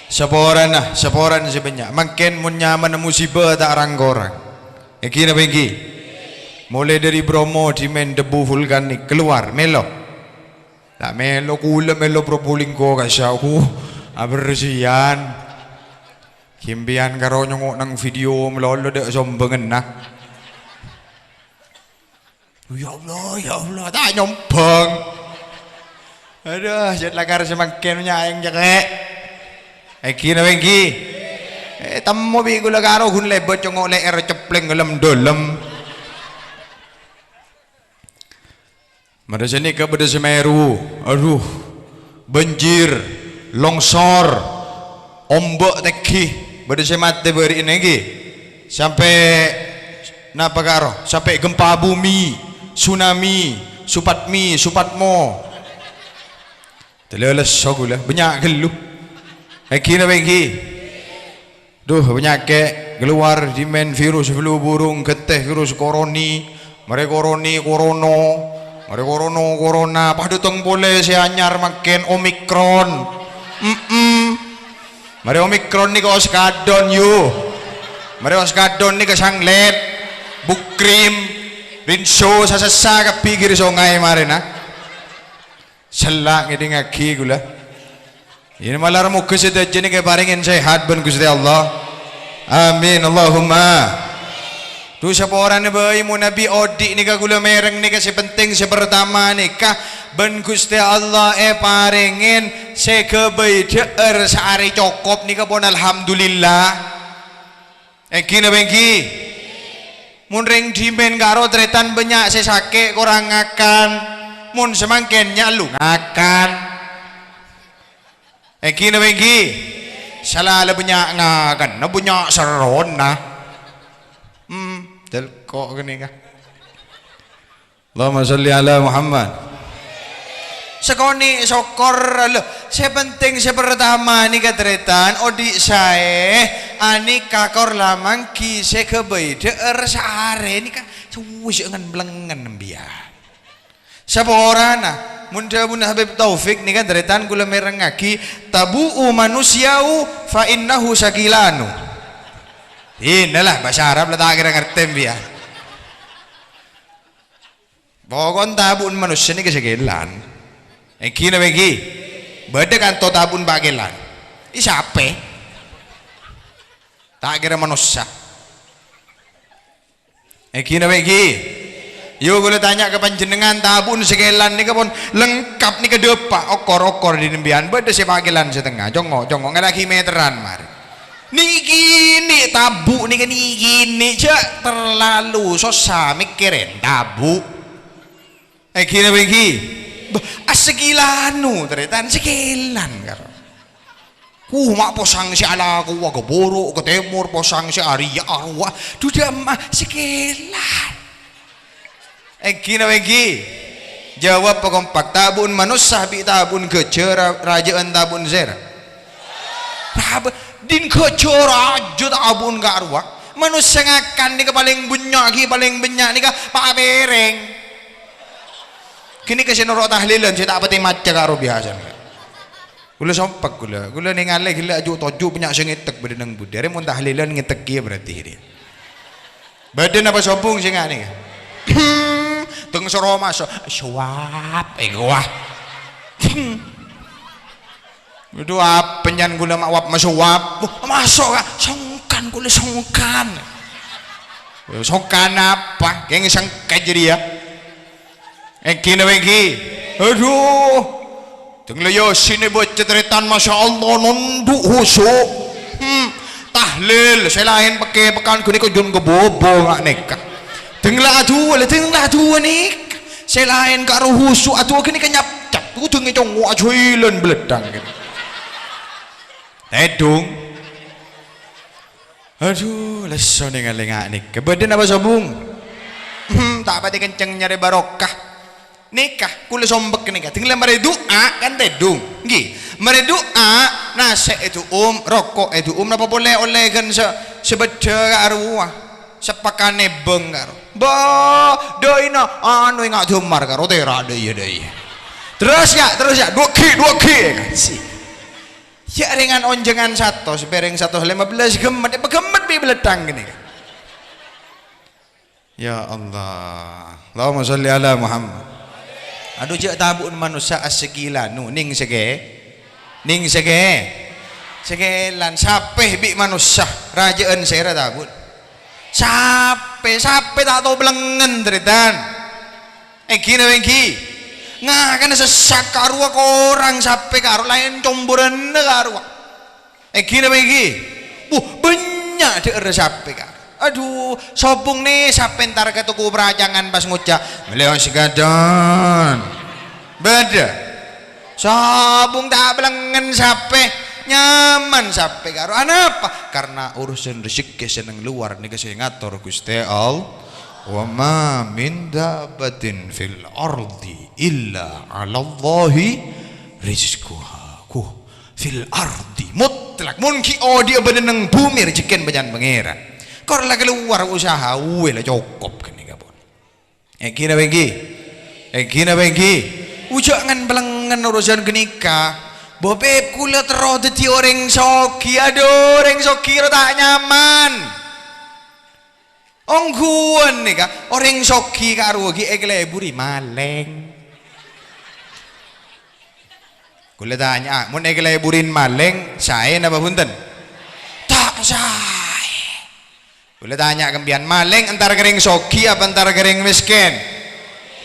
Saporana, saporana sè bânnya'. Mangkèn mon nyamana musibâ ta' rang-korang. Èngghi napa èngghi? Molaè dâri Bromo, dhimèn debu vulkanik, kalowar, mèlo. Ta' mèlo kaulâ mèlo Probolinggo kassa', abersiyan. Ghi' empèyan karo nyongngo' neng video malolo dâ' sombhângnganna. Ya Allah, ya Allah, ta' nyombhâng. Adhu, jhât lakar samangkèn nya'èng cèkè'. Èngghi napa èngghi? Eh, temmo bi' kaulâ karo ghun lèbât nyongngo' lè'èr cèplèng è dâlem-dâlem. Marè sanèka bâdâ Semeru, adhu, banjir, longsor, ombâ' tèngghi, bâdâ sè matè bâri'na èngghi. Sampè' napa karo? Sampè' gempa bumi, tsunami, supatmi, supatmo. Tèlè lesso kaulâ, bânnya' ghâllu. Èngghi napa èngghi? Dhu, panyakè' kalowar, dhimèn virus flu burung, ghântè virus koroni, marè koroni korono, marè korono korona, padâ tèng polè sè anyar mangkèn, Omikron. Mm-mm. Marè Omikron nèka oskadon, yu. Marè oskadon nèka sanglèt, bukrim, rinso, sasessa kabbhi ghiri songay marèna. Sella' ngèdingngaghi kaulâ. Iyâ, malar moghâ sadhâjâna èparèngè sehat bân Ghustè Allah. Amin, Allahumma. Dhu, saporana bhâi, mon nabi odi' nèka kaulâ mèreng nèka sè penting, sè partama nèka bân Ghustè Allah èparèngè sè ghâbây dhâ'âr saarè cokop nèka pon alhamdulillah. Èngghi napa èngghi? Mon rèng dhimèn karo tarètan bânnya' sè sakè' korang ngakan. Mon samangkèn nyallu ngakan. Èngghi napa èngghi? Sala la bânnya' ngakanna, bânnya' serrona. Hmm, delko' ghânèka. Allahumma shalli ala Muhammad. Sakonè' sokkor, lho. Sè penting sè partama nèka tarètan, odi' saè, anèka kor la mangghi sè ghâbây dhâ'âr saarè nèka, suwi sè ngen-blengngen embiyân. Saporana, mon dhâbuna Habib Taufik nèka tarètan kaulâ mèrengngaghi, "Tabu'u manusya'u fa innahu sakilanu." Innallah, bhâsa Arab la ta' kèra ngartè embiyân. Pokon tabu'na manossa nèka sakèlan. Èngghi napa èngghi? Bâdâ kanto tabu'na pakèlan. È sapè? Ta' kèra manossa. Èngghi napa èngghi? Yo, kaulâ tanya ka panjhennengngan, tabu'na sakèlan nèka pon lengkap nèka dâpa', okor-okor dhinna' embiyân. Bâdâ sè pakèlan satengnga, congngo', congngo', ngala' ghi' meteran marè. Nèkènè' tabu' nèka nèkènè', jhâ' terlalu sossa mèkkèrè tabu'. Èngghi napa èngghi? Bâh, asakèlanu, tarètan sakèlan karo. Ku ma' posang sè alako wa ka buru', ka tèmor, posang sè arèya arowa, dhu dâ' emma sakèlan. Èngghi napa èngghi? Jawab pakompak, tabu'na manossa bi' tabu'na ghâjâ ra-, rajâ'ân tabu'na sèra? Raba-, dhin ghâjâ rajâ tabu'na ka'rowa. Manossa ngakan nèka palèng bânnya' ghi, palèng bânnya' nèka pa' pèrèng. Ghânèka sè noro' tahlilan sè ta' patè maca karo biyasana. Kaulâ sompek kaulâ. Kaulâ nèngalè ghellâ' aju' toju' bânnya' sè ngètek bâdâ neng budi. Arè mon tahlilan ngètek kèya berarti rèya. Bâdâ napa sobung sè nga' nèka? Teng soro maso'. Sowap, eh, wah. Aduh, apa nyan kaulâ ma' wap masowap? Wah, maso', Ka'. Songkan kaulâ, songkan. Songkan apa? Kèng sengka jârèya. Èngghi napa èngghi? Aduh. Deng la Yasin èbâca tarètan, Masya Allah, nondhu' khusu'. Hmm. Tahlil, sè laèn pèkkè-pèkkèn ghânèka jhân kabobo nga' nèka. Deng la adu'a, la deng la adu'a nèka. Sè laèn karo khusu' adu'a ghânèka nyapcap. Kodhu ngècongngo' ajhuwilan bledhâng ghânèka. Tèdung. Adhu, lesso nèngalè nga' nèka. Bâdâ napa sobung? Hmm, ta' patè kenceng nyarè barokah. Nèka, kaulâ sombek nèka. Deng la marè du'a, kan tèdung. Ngghi. Marè du'a, nasè' èdu'um, roko' èdu'um, napa polè ollè ghân sè, sè bâddhâ ka'rowa. Sapakan èbâng karo. Bâ, dâ'ina, anu, enga' dâmar karo, tèra' dâ' iyâ, dâ' iyâ. Terros, ya, terros, ya. Duwâghi, duwâghi, ya, kan, si. Ya, rèngan onjhângan satos, pèrèng satos lèma bellâs ghemmet, èpaghemmet bi' bledhâng ghânèka. Ya Allah. Allahumma shalli ala Muhammad. Adhu, jhâ' tabu'na manossa as-sakilanu, nèng sakè-, nèng sakè-, sakèlan. Sapè bi' manossa, rajâ'ân sèra tabu'na. Sapè, sapè ta' tao bâlengngen, tarètan. Èngghi napa èngghi? Ngakanna sè sakka' rowa korang sapè karo laèn comborânna karo rowa. Èngghi napa èngghi? Wuh, bânnya' dhâ'ârra sapè, Ka'. Adhu, sobung nè sapè entar ka toko peracangan pas ngoca', "Mellèya sè ghâdhân." Bâdâ. Sobung ta' bâlengngen sapè, nyaman sapè karo. Anapa? Karena urusan rezeki sè neng luar nèka sè ngator Ghustè Allah. "Wa ma min dabbatin fil ardi illa 'alallahi rizquha." Kuh. Fil ardi, mutlak. Mon ghi' odhi'â bâdâ neng bhumè, rejekkèna bâjâna Pangèran. Kor la kalowar usaha, uwè la cokop ghânèka pon. Èngghi napa èngghi? Èngghi napa èngghi? Ojhâ' ngan-bâlengngen urusan ghânèka. Bâ Pèp, kaulâ terro dhâddhi orèng soghi. Adhu, orèng soghi ro ta' nyaman. Ongghuwân nèka, orèng soghi karo ghi' èkalèburè malèng. Kaulâ tanya'a, mon èkalèburè malèng, saè napa bhunten? Ta' saè. Kaulâ tanya'a ka sampèyan, malèng entar ka rèng soghi apa entar ka rèng mèskèn?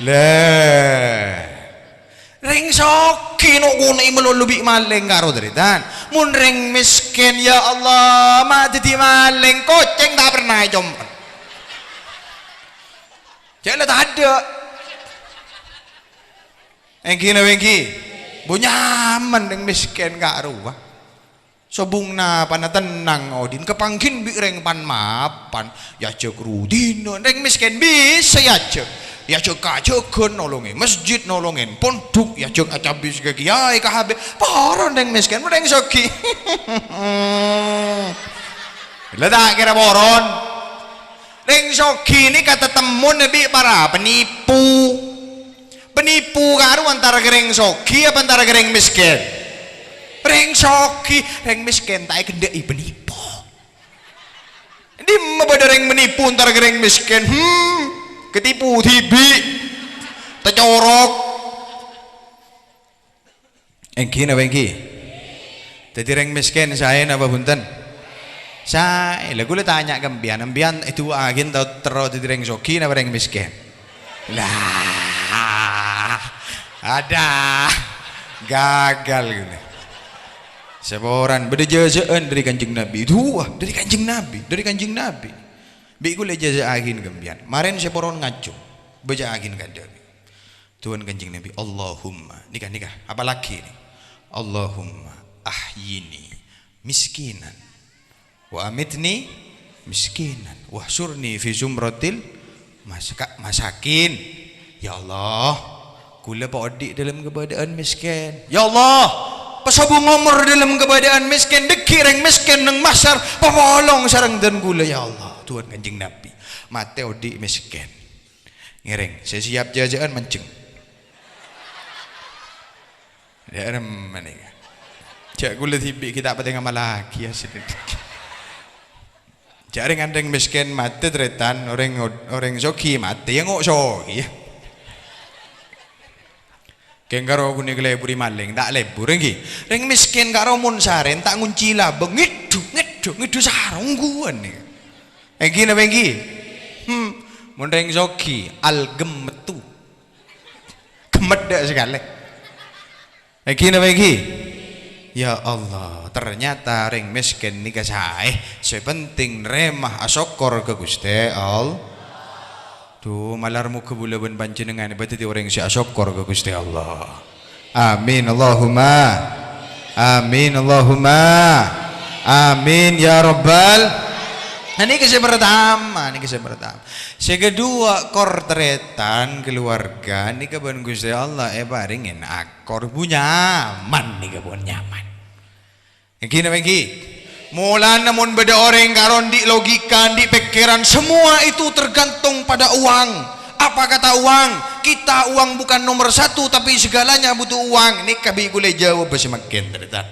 Lah. Rèng soghi no'-kono'è malolo bi' malèng karo tarètan. Mon rèng mèskèn, ya Allah, ma' dhâddhi malèng, kocèng ta' pernah ècompet. Jhâ' la tadâ'. Èngghi napa èngghi? Bâ nyaman rèng mèskèn karo rowa. Sobung napana tennang odhi'na, kapangghin bi' rèng pan-mapan, èajhâk rudina, rèng mèskèn bisa èajhâk. Èajhâk kajhâghân, nolongè masjid, nolongè pondhuk, èajhâk acabis ka kiyaè, ka habib. Poron rèng mèskèn, rèng soghi. La ta' kèra poron. Rèng soghi nèka tatemmona bi' para penipu. Penipu karo antara ka rèng soghi apa antara ka rèng mèskèn? Rèng soghi, rèng mèskèn ta' èkendhâ'i penipu. Dimma bâdâ rèng menipu antara ka rèng mèskèn? Hmm, ketipu dhibi'. Tacorok. Èngghi napa èngghi? Dhâddhi rèng mèskèn saè napa bhunten? Saè. La, kaulâ tanya ka sampèyan, sampèyan èdu'aaghi ta' terro dhâddhi rèng soghi napa rèng mèskèn? Lah, adâ'. Gagal kaulâ. Saporan bâdâ jhâjhâ'ân dâri Kanjeng Nabi. Du'a dâri Kanjeng Nabi, dâri Kanjeng Nabi. Bi' kaulâ èjhâjhâ'aghi ka sampèyan. Marèn saporon ngajhu. Bâca'aghi ka'dinto. Du'ana Kanjeng Nabi, Allahumma, nèka, nèka, apalagi nè? Allahumma ahyini miskinan, wa amitni miskinan, wahsyurni fi zumratil masaka-, masakin. Ya Allah, kaulâ paodhi' dâlem kabâdâ'ân mèskèn. Ya Allah, pasobung omor dâlem kabâdâ'ân mèskèn, dhâggi' rèng mèskèn neng mahsyar, papolong sareng dân kaulâ, ya Allah. Du'ana Kanjeng Nabi, matè odhi' mèskèn. Ngèrèng, sè siap jhâjhâ'ân manjheng. Dâ'remma nèka. Jhâ' kaulâ dhibi' ghi' ta' patè ngamallaghi, ya, sè dhâddhi. Jhâ' rèng-orèng mèskèn matè tarètan, orèng, orèng soghi matè, ya, ngo' soghi, ya. Kèng karo ghun èkalèburè malèng, ta' lèbur, èngghi. Rèng mèskèn karo mon sarèn ta' ngonci labâng, ngèdhu, ngèdhu, ngèdhu sarong ongghuwân nèka. Èngghi napa èngghi? Hmm, mon rèng soghi, algem metto. Gemmet dâ' sakalè. Èngghi napa èngghi? Ya Allah, ternyata rèng mèskèn nèka saè. Sè penting narèma asokkor ka Ghustè Allah. Dhu, malar moghâ kaulâ bân panjhennengngan èpadhâddhi orèng sè asokkor ka Ghustè Allah. Amin, Allahumma. Amin, Allahumma. Amin, ya Rabbal. Nah, nèka sè pertama, nèka sè pertama. Sè kedua, kor tarètan, keluarga, nèka bân Ghustè Allah èparèngè akor, bu nyaman, nèka pon nyaman. Èngghi napa èngghi? Molana mon bâdâ orèng karo andi' logika, andi' pèkkèran, semua itu tergantung pada uang. Apa kata uang? Kita uang bukan nomor satu, tapi segalanya butuh uang. Nèka bi' kaulâ jâwâb sè mangkèn, tarètan.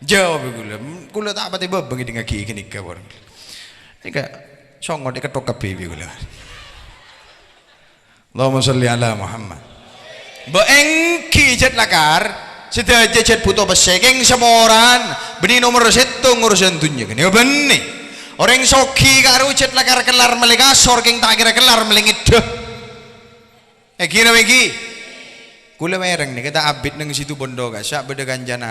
Jâwâb kaulâ. Kaulâ ta' patè bâbâng èdhingngaghi ghânèka, pon. Nèka songot èkettok kabbhi bi' kaulâ. Allahumma shalli ala Muhammad. Mbok ènggi jhât lakar, sadhâjâ jhât bhuto pèssè, kèng samoran, bânnè nomer sèttong urusan dhunnya ghânèka bânnè. Orèng soghi karo jhât lakar kellar mellè kasor, kèng ta' kèra kellar mellè ngèddhâ. Ènggi napa ènggi? Kaulâ mèreng nèka ta' abit neng Situbondo ka'issa' bâdâ kancana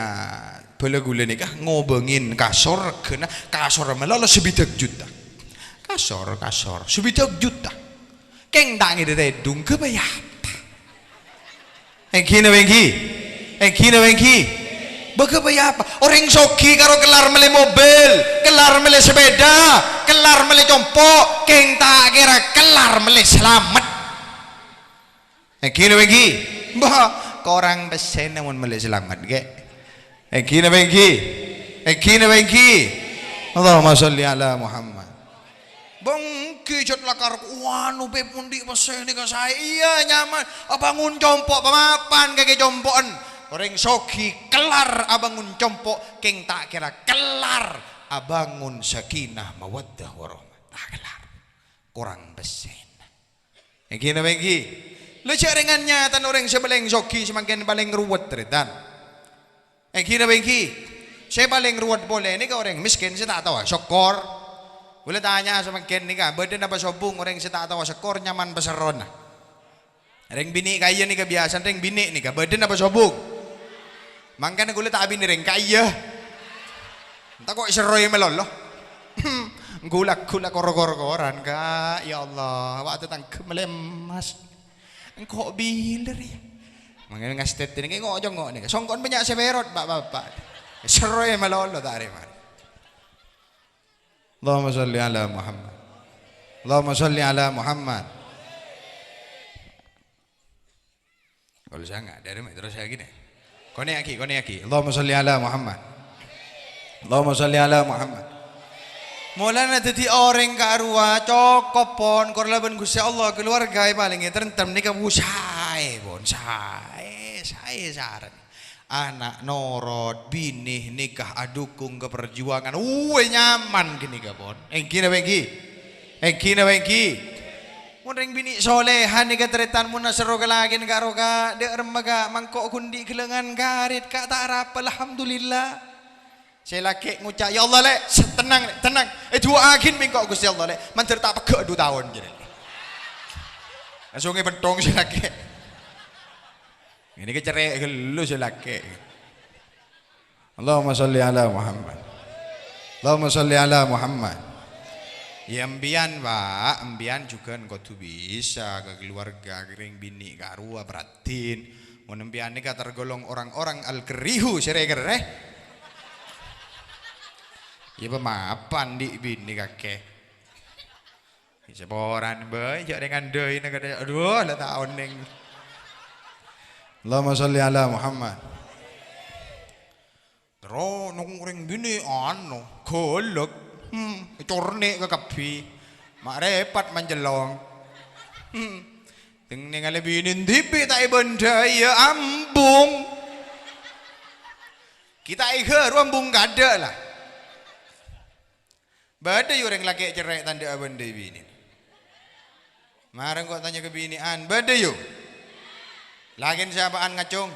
bhâlâ kaulâ nèka ngobângè kasor, regghâna kasor malolo sabidhâk juta. Kasor, kasor, sabidhâk juta. Kèng ta' ngèdhâ tèdung, ghâbây apa? Ènggi napa ènggi? Ènggi napa ènggi? Bâ ghâbây apa? Orèng soghi karo kellar mellè mobil, kellar mellè sepèda, kellar mellè compo', kèng ta' kèra kellar mellè salamet. Ènggi napa ènggi? Mbah, korang pèssèna mon mellè salamet, ghi. Ènggi napa ènggi? Ènggi napa ènggi? Allahumma sholli ala Muhammad. Bânggi jhât lakar, wanu, Beb, mon andi' pèssè nèka saè. Iyâ, nyaman. Abângon compo' pamapan kakè compo'en. Orèng soghi kellar abângon compo', kèng ta' kèra kellar abângon sakinah mawaddah warahmah. Ta' kellar. Korang pèssèna. Ènggi napa ènggi? Lha jhâ' rèng anyatan orèng sè palèng soghi samangkèn palèng ruwet, tarètan. Ènggi napa ènggi? Sè palèng ruwet polè nèka orèng mèskèn sè ta' tao asokkor. Kaulâ tanya samangkèn nèka, bâdâ napa sobung orèng sè ta' tao asokkor nyaman pasèrrona? Rèng binè' kaya nèka biyasana rèng binè' nèka, bâdâ napa sobung? Mangkana kaulâ ta' abinè rèng kaya. Ènta' ko' èsèrrowè malolo. Ghu-lagghu la kor-kor koran, Ka'. Ya Allah, awak tatangghâ malèmas. Engko' bilâ rèya? Mangkana ngastèt nèka ngo'-congo' nèka. Songko'en bânnya' sè pèrot, Pak-bapak. Èsèrrowè malolo ta' rè-marè. Allahumma sholli ala Muhammad. Allahumma sholli ala Muhammad. Kaulâ sanga', dâri ma' terros ghi nè. Konè'aghi, konè'aghi. Allahumma sholli ala Muhammad. Allahumma sholli ala Muhammad. Molana dhâddhi orèng karowa cokop, pon, kor labân Ghustè Allah, kaluwarga èpalèngè tentrem nèka bu saè, pon, saè, saè sareng. Ana' norot, binè nèka adukung ka parjuwangan. Uwè, nyaman ghânèka, pon. Ènggi napa ènggi? Ènggi napa ènggi? Mon rèng binè' solèha nèka tarètan mon aserro ka lakèn karowa, dâ' remma, Ka', mangko' ghundi' ghellângan karèt, Ka', ta' arapa, alhamdulillah. Sè lakè' ngoca', "Ya Allah, Lè', se-, tennang, Lè', tennang. Èdu'aaghin bi' engko', Ghustè Allah, Lè'. Mandhâr ta' pegghâ' du taon," jârèya. Langsung èbentong sè lakè'. Ghânèka cerrè' ghâllu sè lakè'. Allahumma sholli ala Muhammad. Allahumma sholli ala Muhammad. Ya, empèyan, Pak, empèyan jhughân kodhu bisa ka kaluwarga, rèng binè' karowa peraddhin. Mon empèyan nèka tergolong orang-orang al-kerihu, sè rè-kerrè. Ya, pamapan andi' binè kakè. Saporan bhâi, jhâ' rèng andhâina kadhâ-, adhu, la ta' onèng. Allahumma sholli ala Muhammad. Terro neng rèng binè' ano, ghâlâk. Hmm, ècorne' kakabbhi. Ma' rèpot manjellong. Hmm. Teng nèngalè binè dhibi' ta' èbândhâi, ya ambung. Ghi' ta' èghâru ambung kadhâ' la. Bâdâ, yu, orèng lakè' cerrè' tandhâ'â bândhâi binèna. Marè engko' tanya ka binè'an, bâdâ, yu? Lakèn sè apa'an ngacong?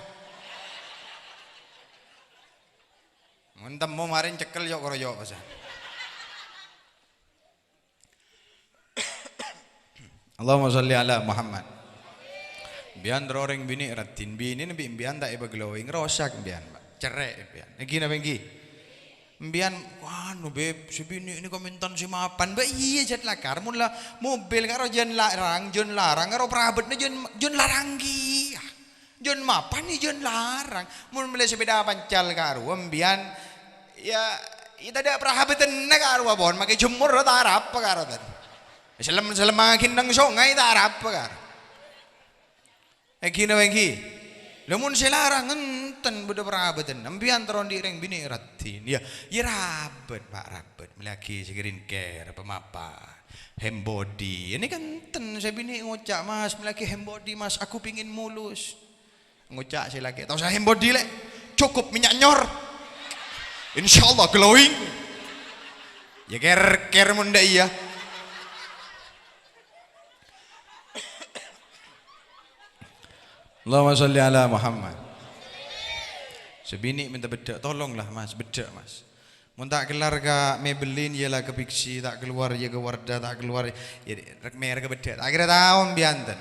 Mon temmo marè cekkel yo'-koroyo' pasa. Allahumma sholli ala Muhammad. Empèyan terro orèng binè' raddhin, binèna bi' empèyan ta' èpaglowing, rosak empèyan, Pak. Cerrè' empèyan. Ènggi napa ènggi? Empèyan, "Anu, Beb, sè binè' nèka mèntan sè mapan." Bâ iyâ, jhât lakar. Mon la mobil karo jân larang, jân larang, karo parabâtna jân, jân larang kèya. Jân mapan, jân larang. Mon mellè sepeda pancal karo empèyan, ya, ya tadâ' parabâtânna karo, pon, makè jemur ta' arapa karo, tan. Sellem-sellemmaghi neng songay ta' arapa karo. Ènggi napa ènggi? Lha mon sè larang enten bâdâ parabâtânna, empèyan terro andi' rèng binè' raddhin. Ya, ya rabât, Pak, rabât. Mellèaghi skincare, pamapan, hand body. Ini kan enten sè binè' ngoca', "Mas, mellèaghi hand body, Mas. Aku pingin mulus." Ngoca' sè lakè', "Ta' osa hand body, Lè'. Cukup minyak nyor. Insyaallah glowing." Ya kèr-kèr mon dâ' iyâ. Allahumma sholli ala Muhammad. Sè binè' mènta beddhâ', tolonglah, Mas, beddhâ', Mas. Mon ta' kellar ka Maybelline, yâ la ka Big C, ta' kalowar yâ ka Wardah, ta' kalowar yâ rek-, merek beddhâ'. Ta' kèra tao mbiyanten.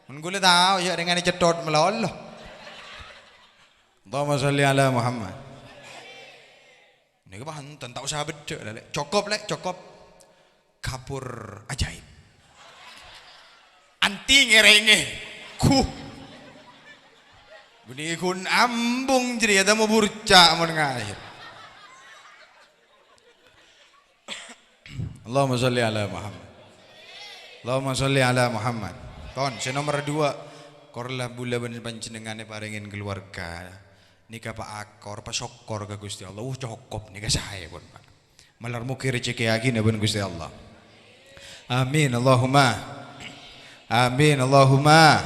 Mon ghulâ tao, yâ rèngan cèthot malolo. Allahumma sholli ala Muhammad. Nèka panten, ta' osa beddhâ', la, Lè'. Cokop, Lè', cokop. Kapur ajaib. Anti ngèrèngè. Kuh. Bânnè ghun ambung jârèya, ta' mau burca' mon ngaèr. Allahumma sholli ala Muhammad. Allahumma sholli ala Muhammad. Ton, sè nomer dua, kor la bulâ bân panjhennengngan èparèngè kalowarga. Nèka paakor, pasokkor ka Ghustè Allah. Uh, cokop nèka saè pon, Pak. Malar moghi rejhekkèyaghina bân Ghustè Allah. Amin, Allahumma. Amin, Allahumma.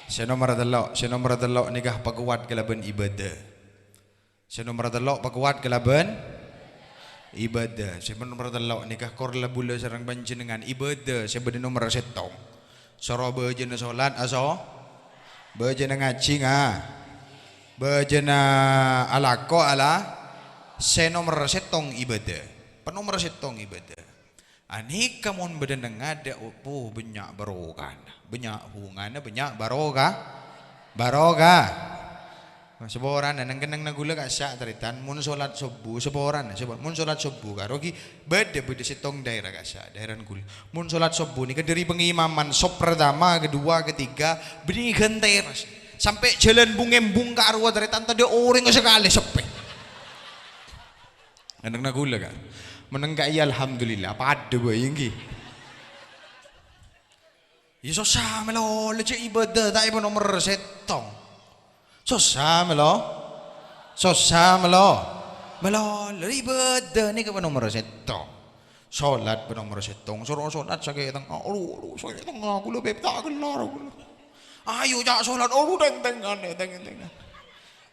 Sè nomer tello', sè nomer tello' nèka pakowat kalabân ibadah. Sè nomer tello' pakowat kalabân ibadah. Sè nomer tello' nèka kor la bulâ sareng panjhennengngan ibadah sè bâdâ nomer sèttong. Soro bâjâna solat, aso-, bâjâna ngajhi, nga-, bâjâna alako, ala, sè nomer sèttong ibadah. Panomer sèttong ibadah. Anèka mon bâdâ neng adâ', oh, bânnya' barokana, bânnya' bhungana, bânnya' baroka-, barokah. Saporana, neng-kennengnga ghulâ ka'issa' tarètan, mon solat sobbhu, saporana, sabor-, mon solat sobbhu karo ghi' bâdâ, bâdâ sèttong daerah ka'issa', daerah ghulâ. Mon solat sobbhu nèka dâri pengimaman, sop pertama, kedua, ketiga, bânnè ghân teras. Sampè' jhâlân bung-embung ka'rowa tarètan, tadâ' orèng sakalè, seppè. Neng-kennengnga ghulâ, Ka'. Menneng kaè, alhamdulillah, padâ bhâi, èngghi. Yâ, sossa malolo, cè' ibadah ta' èpanomer sèttong. Sossa malo-, sossa malo-, malolo, ibadah nèka panomer sèttong. Solat panomer sèttong, soro solat sakè' tengnga. Aduh, aduh, sakè' tengnga ghulâ, Beb, ta' kellar ghulâ. Ayo, ca' solat, aduh, teng-tengngan, teng-tengngan.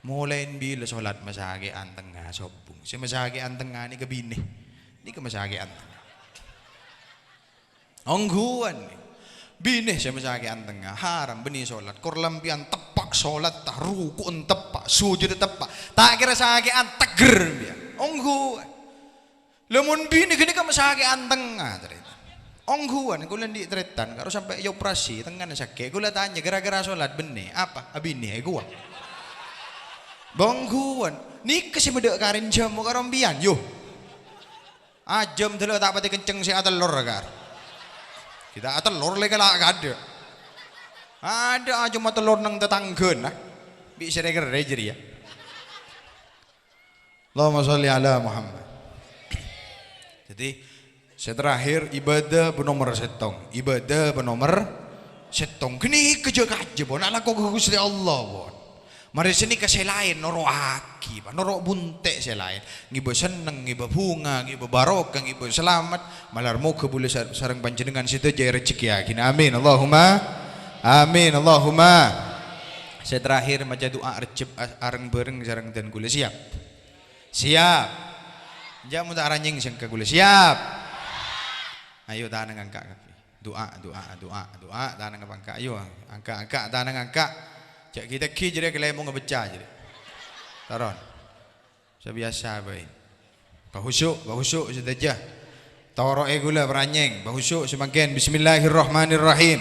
Molaè bilâ solat masakè'an tengnga sobbhu? Sè masakè'an tengnga nèka binè. Nèka masakè'an tengnga. Ongghuwân. Binè sè masakè'an tengnga, haram, bânnè solat. Kor lampèyan teppa' solatta, ruku'en teppa', sujudda teppa'. Ta' kèra sakè'an, tegger empèyan. Ongghuwân. Lah, mon binè ghânèka masakè'an tengnga, tarètan. Ongghuwân, kaulâ andi' tarètan, karo sampè' èoperasi, tengngana sakè'. Kaulâ tanya, gara-gara solat, bânnè, apa? Abinè, èkowa. Ongghuwân. Nèka sè madâ' karèn jhâmo karo empèyan, yo. Ajâm dâlâ ta' patè kenceng sè atellor, Kar. Kita atellor lè kala' kadâ'. Adâ' ajâm atellor neng tatangghâna. Bi' sè rè-kerrè jârèya. Allahumma sholli ala Muhammad. Jadi, sè terakhir, ibadah panomer sèttong. Ibadah panomer sèttong. Ghânèka jâ-kajâ, pon. Alako ka Ghustè Allah, pon. Marè sanèka sè laèn noro'aghi, Pak. Noro' bunte' sè laèn. Ngibâ senneng, ngibâ bhunga, ngibâ barokah, ngibâ salamet. Malar moghâ bulâ sar-, sareng panjhennengngan sadhâjâ èrejhekkèyaghina. Amin. Allahumma amin. Allahumma. Sè terakhir, maca du'a Rejjeb a-, areng-bhâreng sareng dân kaulâ. Siap? Siap. Jhâ' mon ta' aranyèng sèngka kaulâ. Siap? Ayo, tanang angka' kabbhi. Du'a, du'a, du'a, du'a, tanang angka'. Ayo, angka', angka', tanang angka'. Jhâ' ghi-tegghi jârèya kalèmongnga bâcca jârèya. Toron. Sabiyasa bhâi. Pahusu', pahusu' sadhâjâ. Toro'è kaulâ paranyèng, pahusu' samangkèn. Bismillahirrahmanirrahim.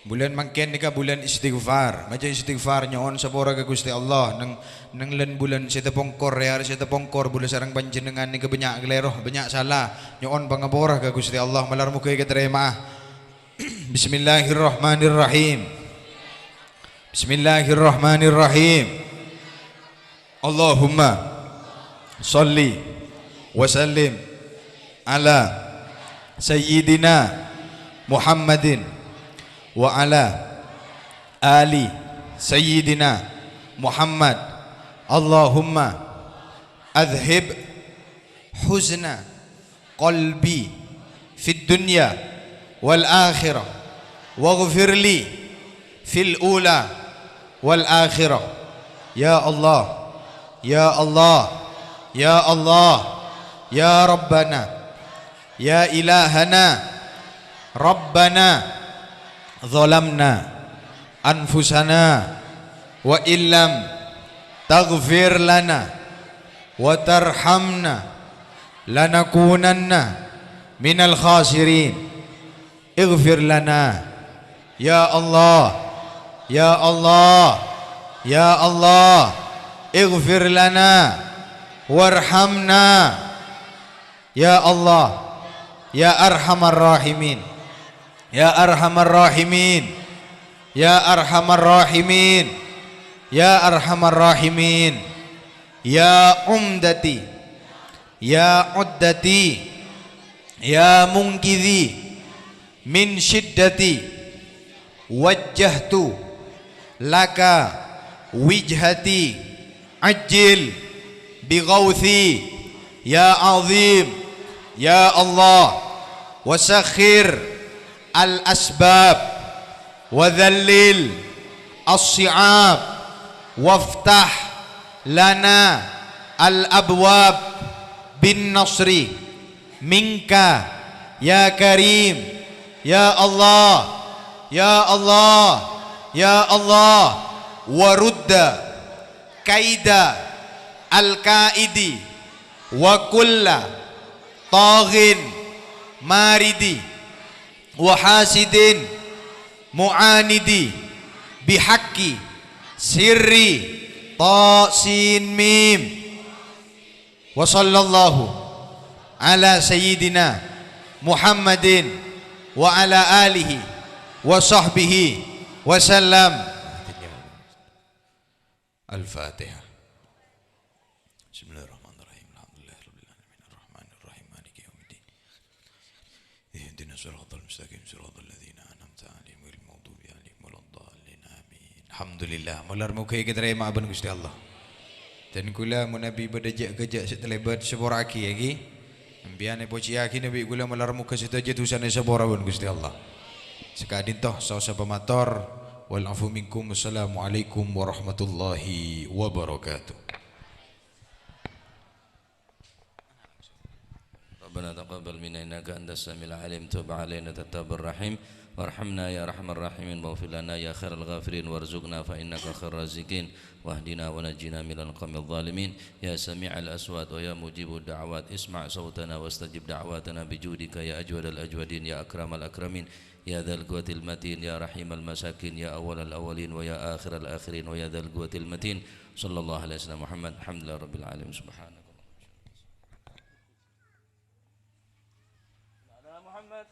Bulân mangkèn nèka bulân istighfar. Maca istighfar, nyo'on sapora ka Ghustè Allah. Neng, neng lân bulân sè tapongkor, è arè sè tapongkor, bulâ sareng panjhennengngan nèka bânnya' kalèro, bânnya' sala. Nyo'on pangapora ka Ghustè Allah, malar moghâ èkatarèma'a. Bismillahirrahmanirrahim. Bismillahirrahmanirrahim. Allahumma sholli wa sallim ala Sayyidina Muhammadin wa ala ali Sayyidina Muhammad. Allahumma adhhib huzna qalbi fid dunya wal akhirah, waghfir li fil ula wal akhirah. Ya Allah, ya Allah, ya Allah, ya Rabbana, ya Ilahana, Rabbana, zalamna أنفسنا وإن لم تغفر لنا وترحمنا لنكونن من الخاسرين. اغفر لنا. يا الله، يا الله، يا الله، اغفر لنا وارحمنا. يا الله، يا أرحم الراحمين، يا أرحم الراحمين، يا أرحم الراحمين، يا أرحم الراحمين. يا عمدتي، يا عدتي، يا منقذي من شدتي، وجهت لك وجهتي، عجل بغوثي يا عظيم يا الله، وسخر الأسباب، وذلل الصعاب، وافتح لنا الأبواب بالنصر منك يا كريم يا الله، يا الله، يا الله، ورد كيد الكائد وكل طاغ مارد وحاسد معاند بحق سر طا سين ميم. وصلى الله على سيدنا محمد وعلى آله وصحبه وسلم. الفاتحة. بسم الله الرحمن الرحيم. الحمد لله رب العالمين. الرحمن الرحيم. مالك يوم الدين. اهدنا الصراط المستقيم. صراط الذين أنعمت عليهم غير المغضوب عليهم ولا الضالين. آمين. Alhamdulillah. Malar moghâ èkatarèma bân Ghustè Allah. Dân kaulâ manabi bâdâ jâ'-kajâ' sè talèbât, sapora'aghi, yâ, ghi. Sampèyan èpojhiyâghi nabi kaulâ, malar moghâ sadhâjâ dhusana èsapora bân Ghustè Allah. Saka'dinto, saosa pamator, wal afu minkum. Wassalamualaikum warahmatullahi wabarakatuh. ربنا تقبل منا إنك أنت السميع العليم، تب علينا توابا رحيم، وارحمنا يا أرحم الراحمين، واغفر لنا يا خير الغافرين، وارزقنا فإنك خير الرازقين، واهدنا ونجنا من القوم الظالمين. يا سميع الأصوات ويا مجيب الدعوات، اسمع صوتنا واستجب دعواتنا بجودك يا أجود الأجودين، يا أكرم الأكرمين، يا ذا القوة المتين، يا رحيم المساكين، يا أول الأولين ويا آخر الآخرين ويا ذا القوة المتين. صلى الله على سيدنا محمد. الحمد لله رب العالمين. سبحانك اللهم وبحمدك. على محمد.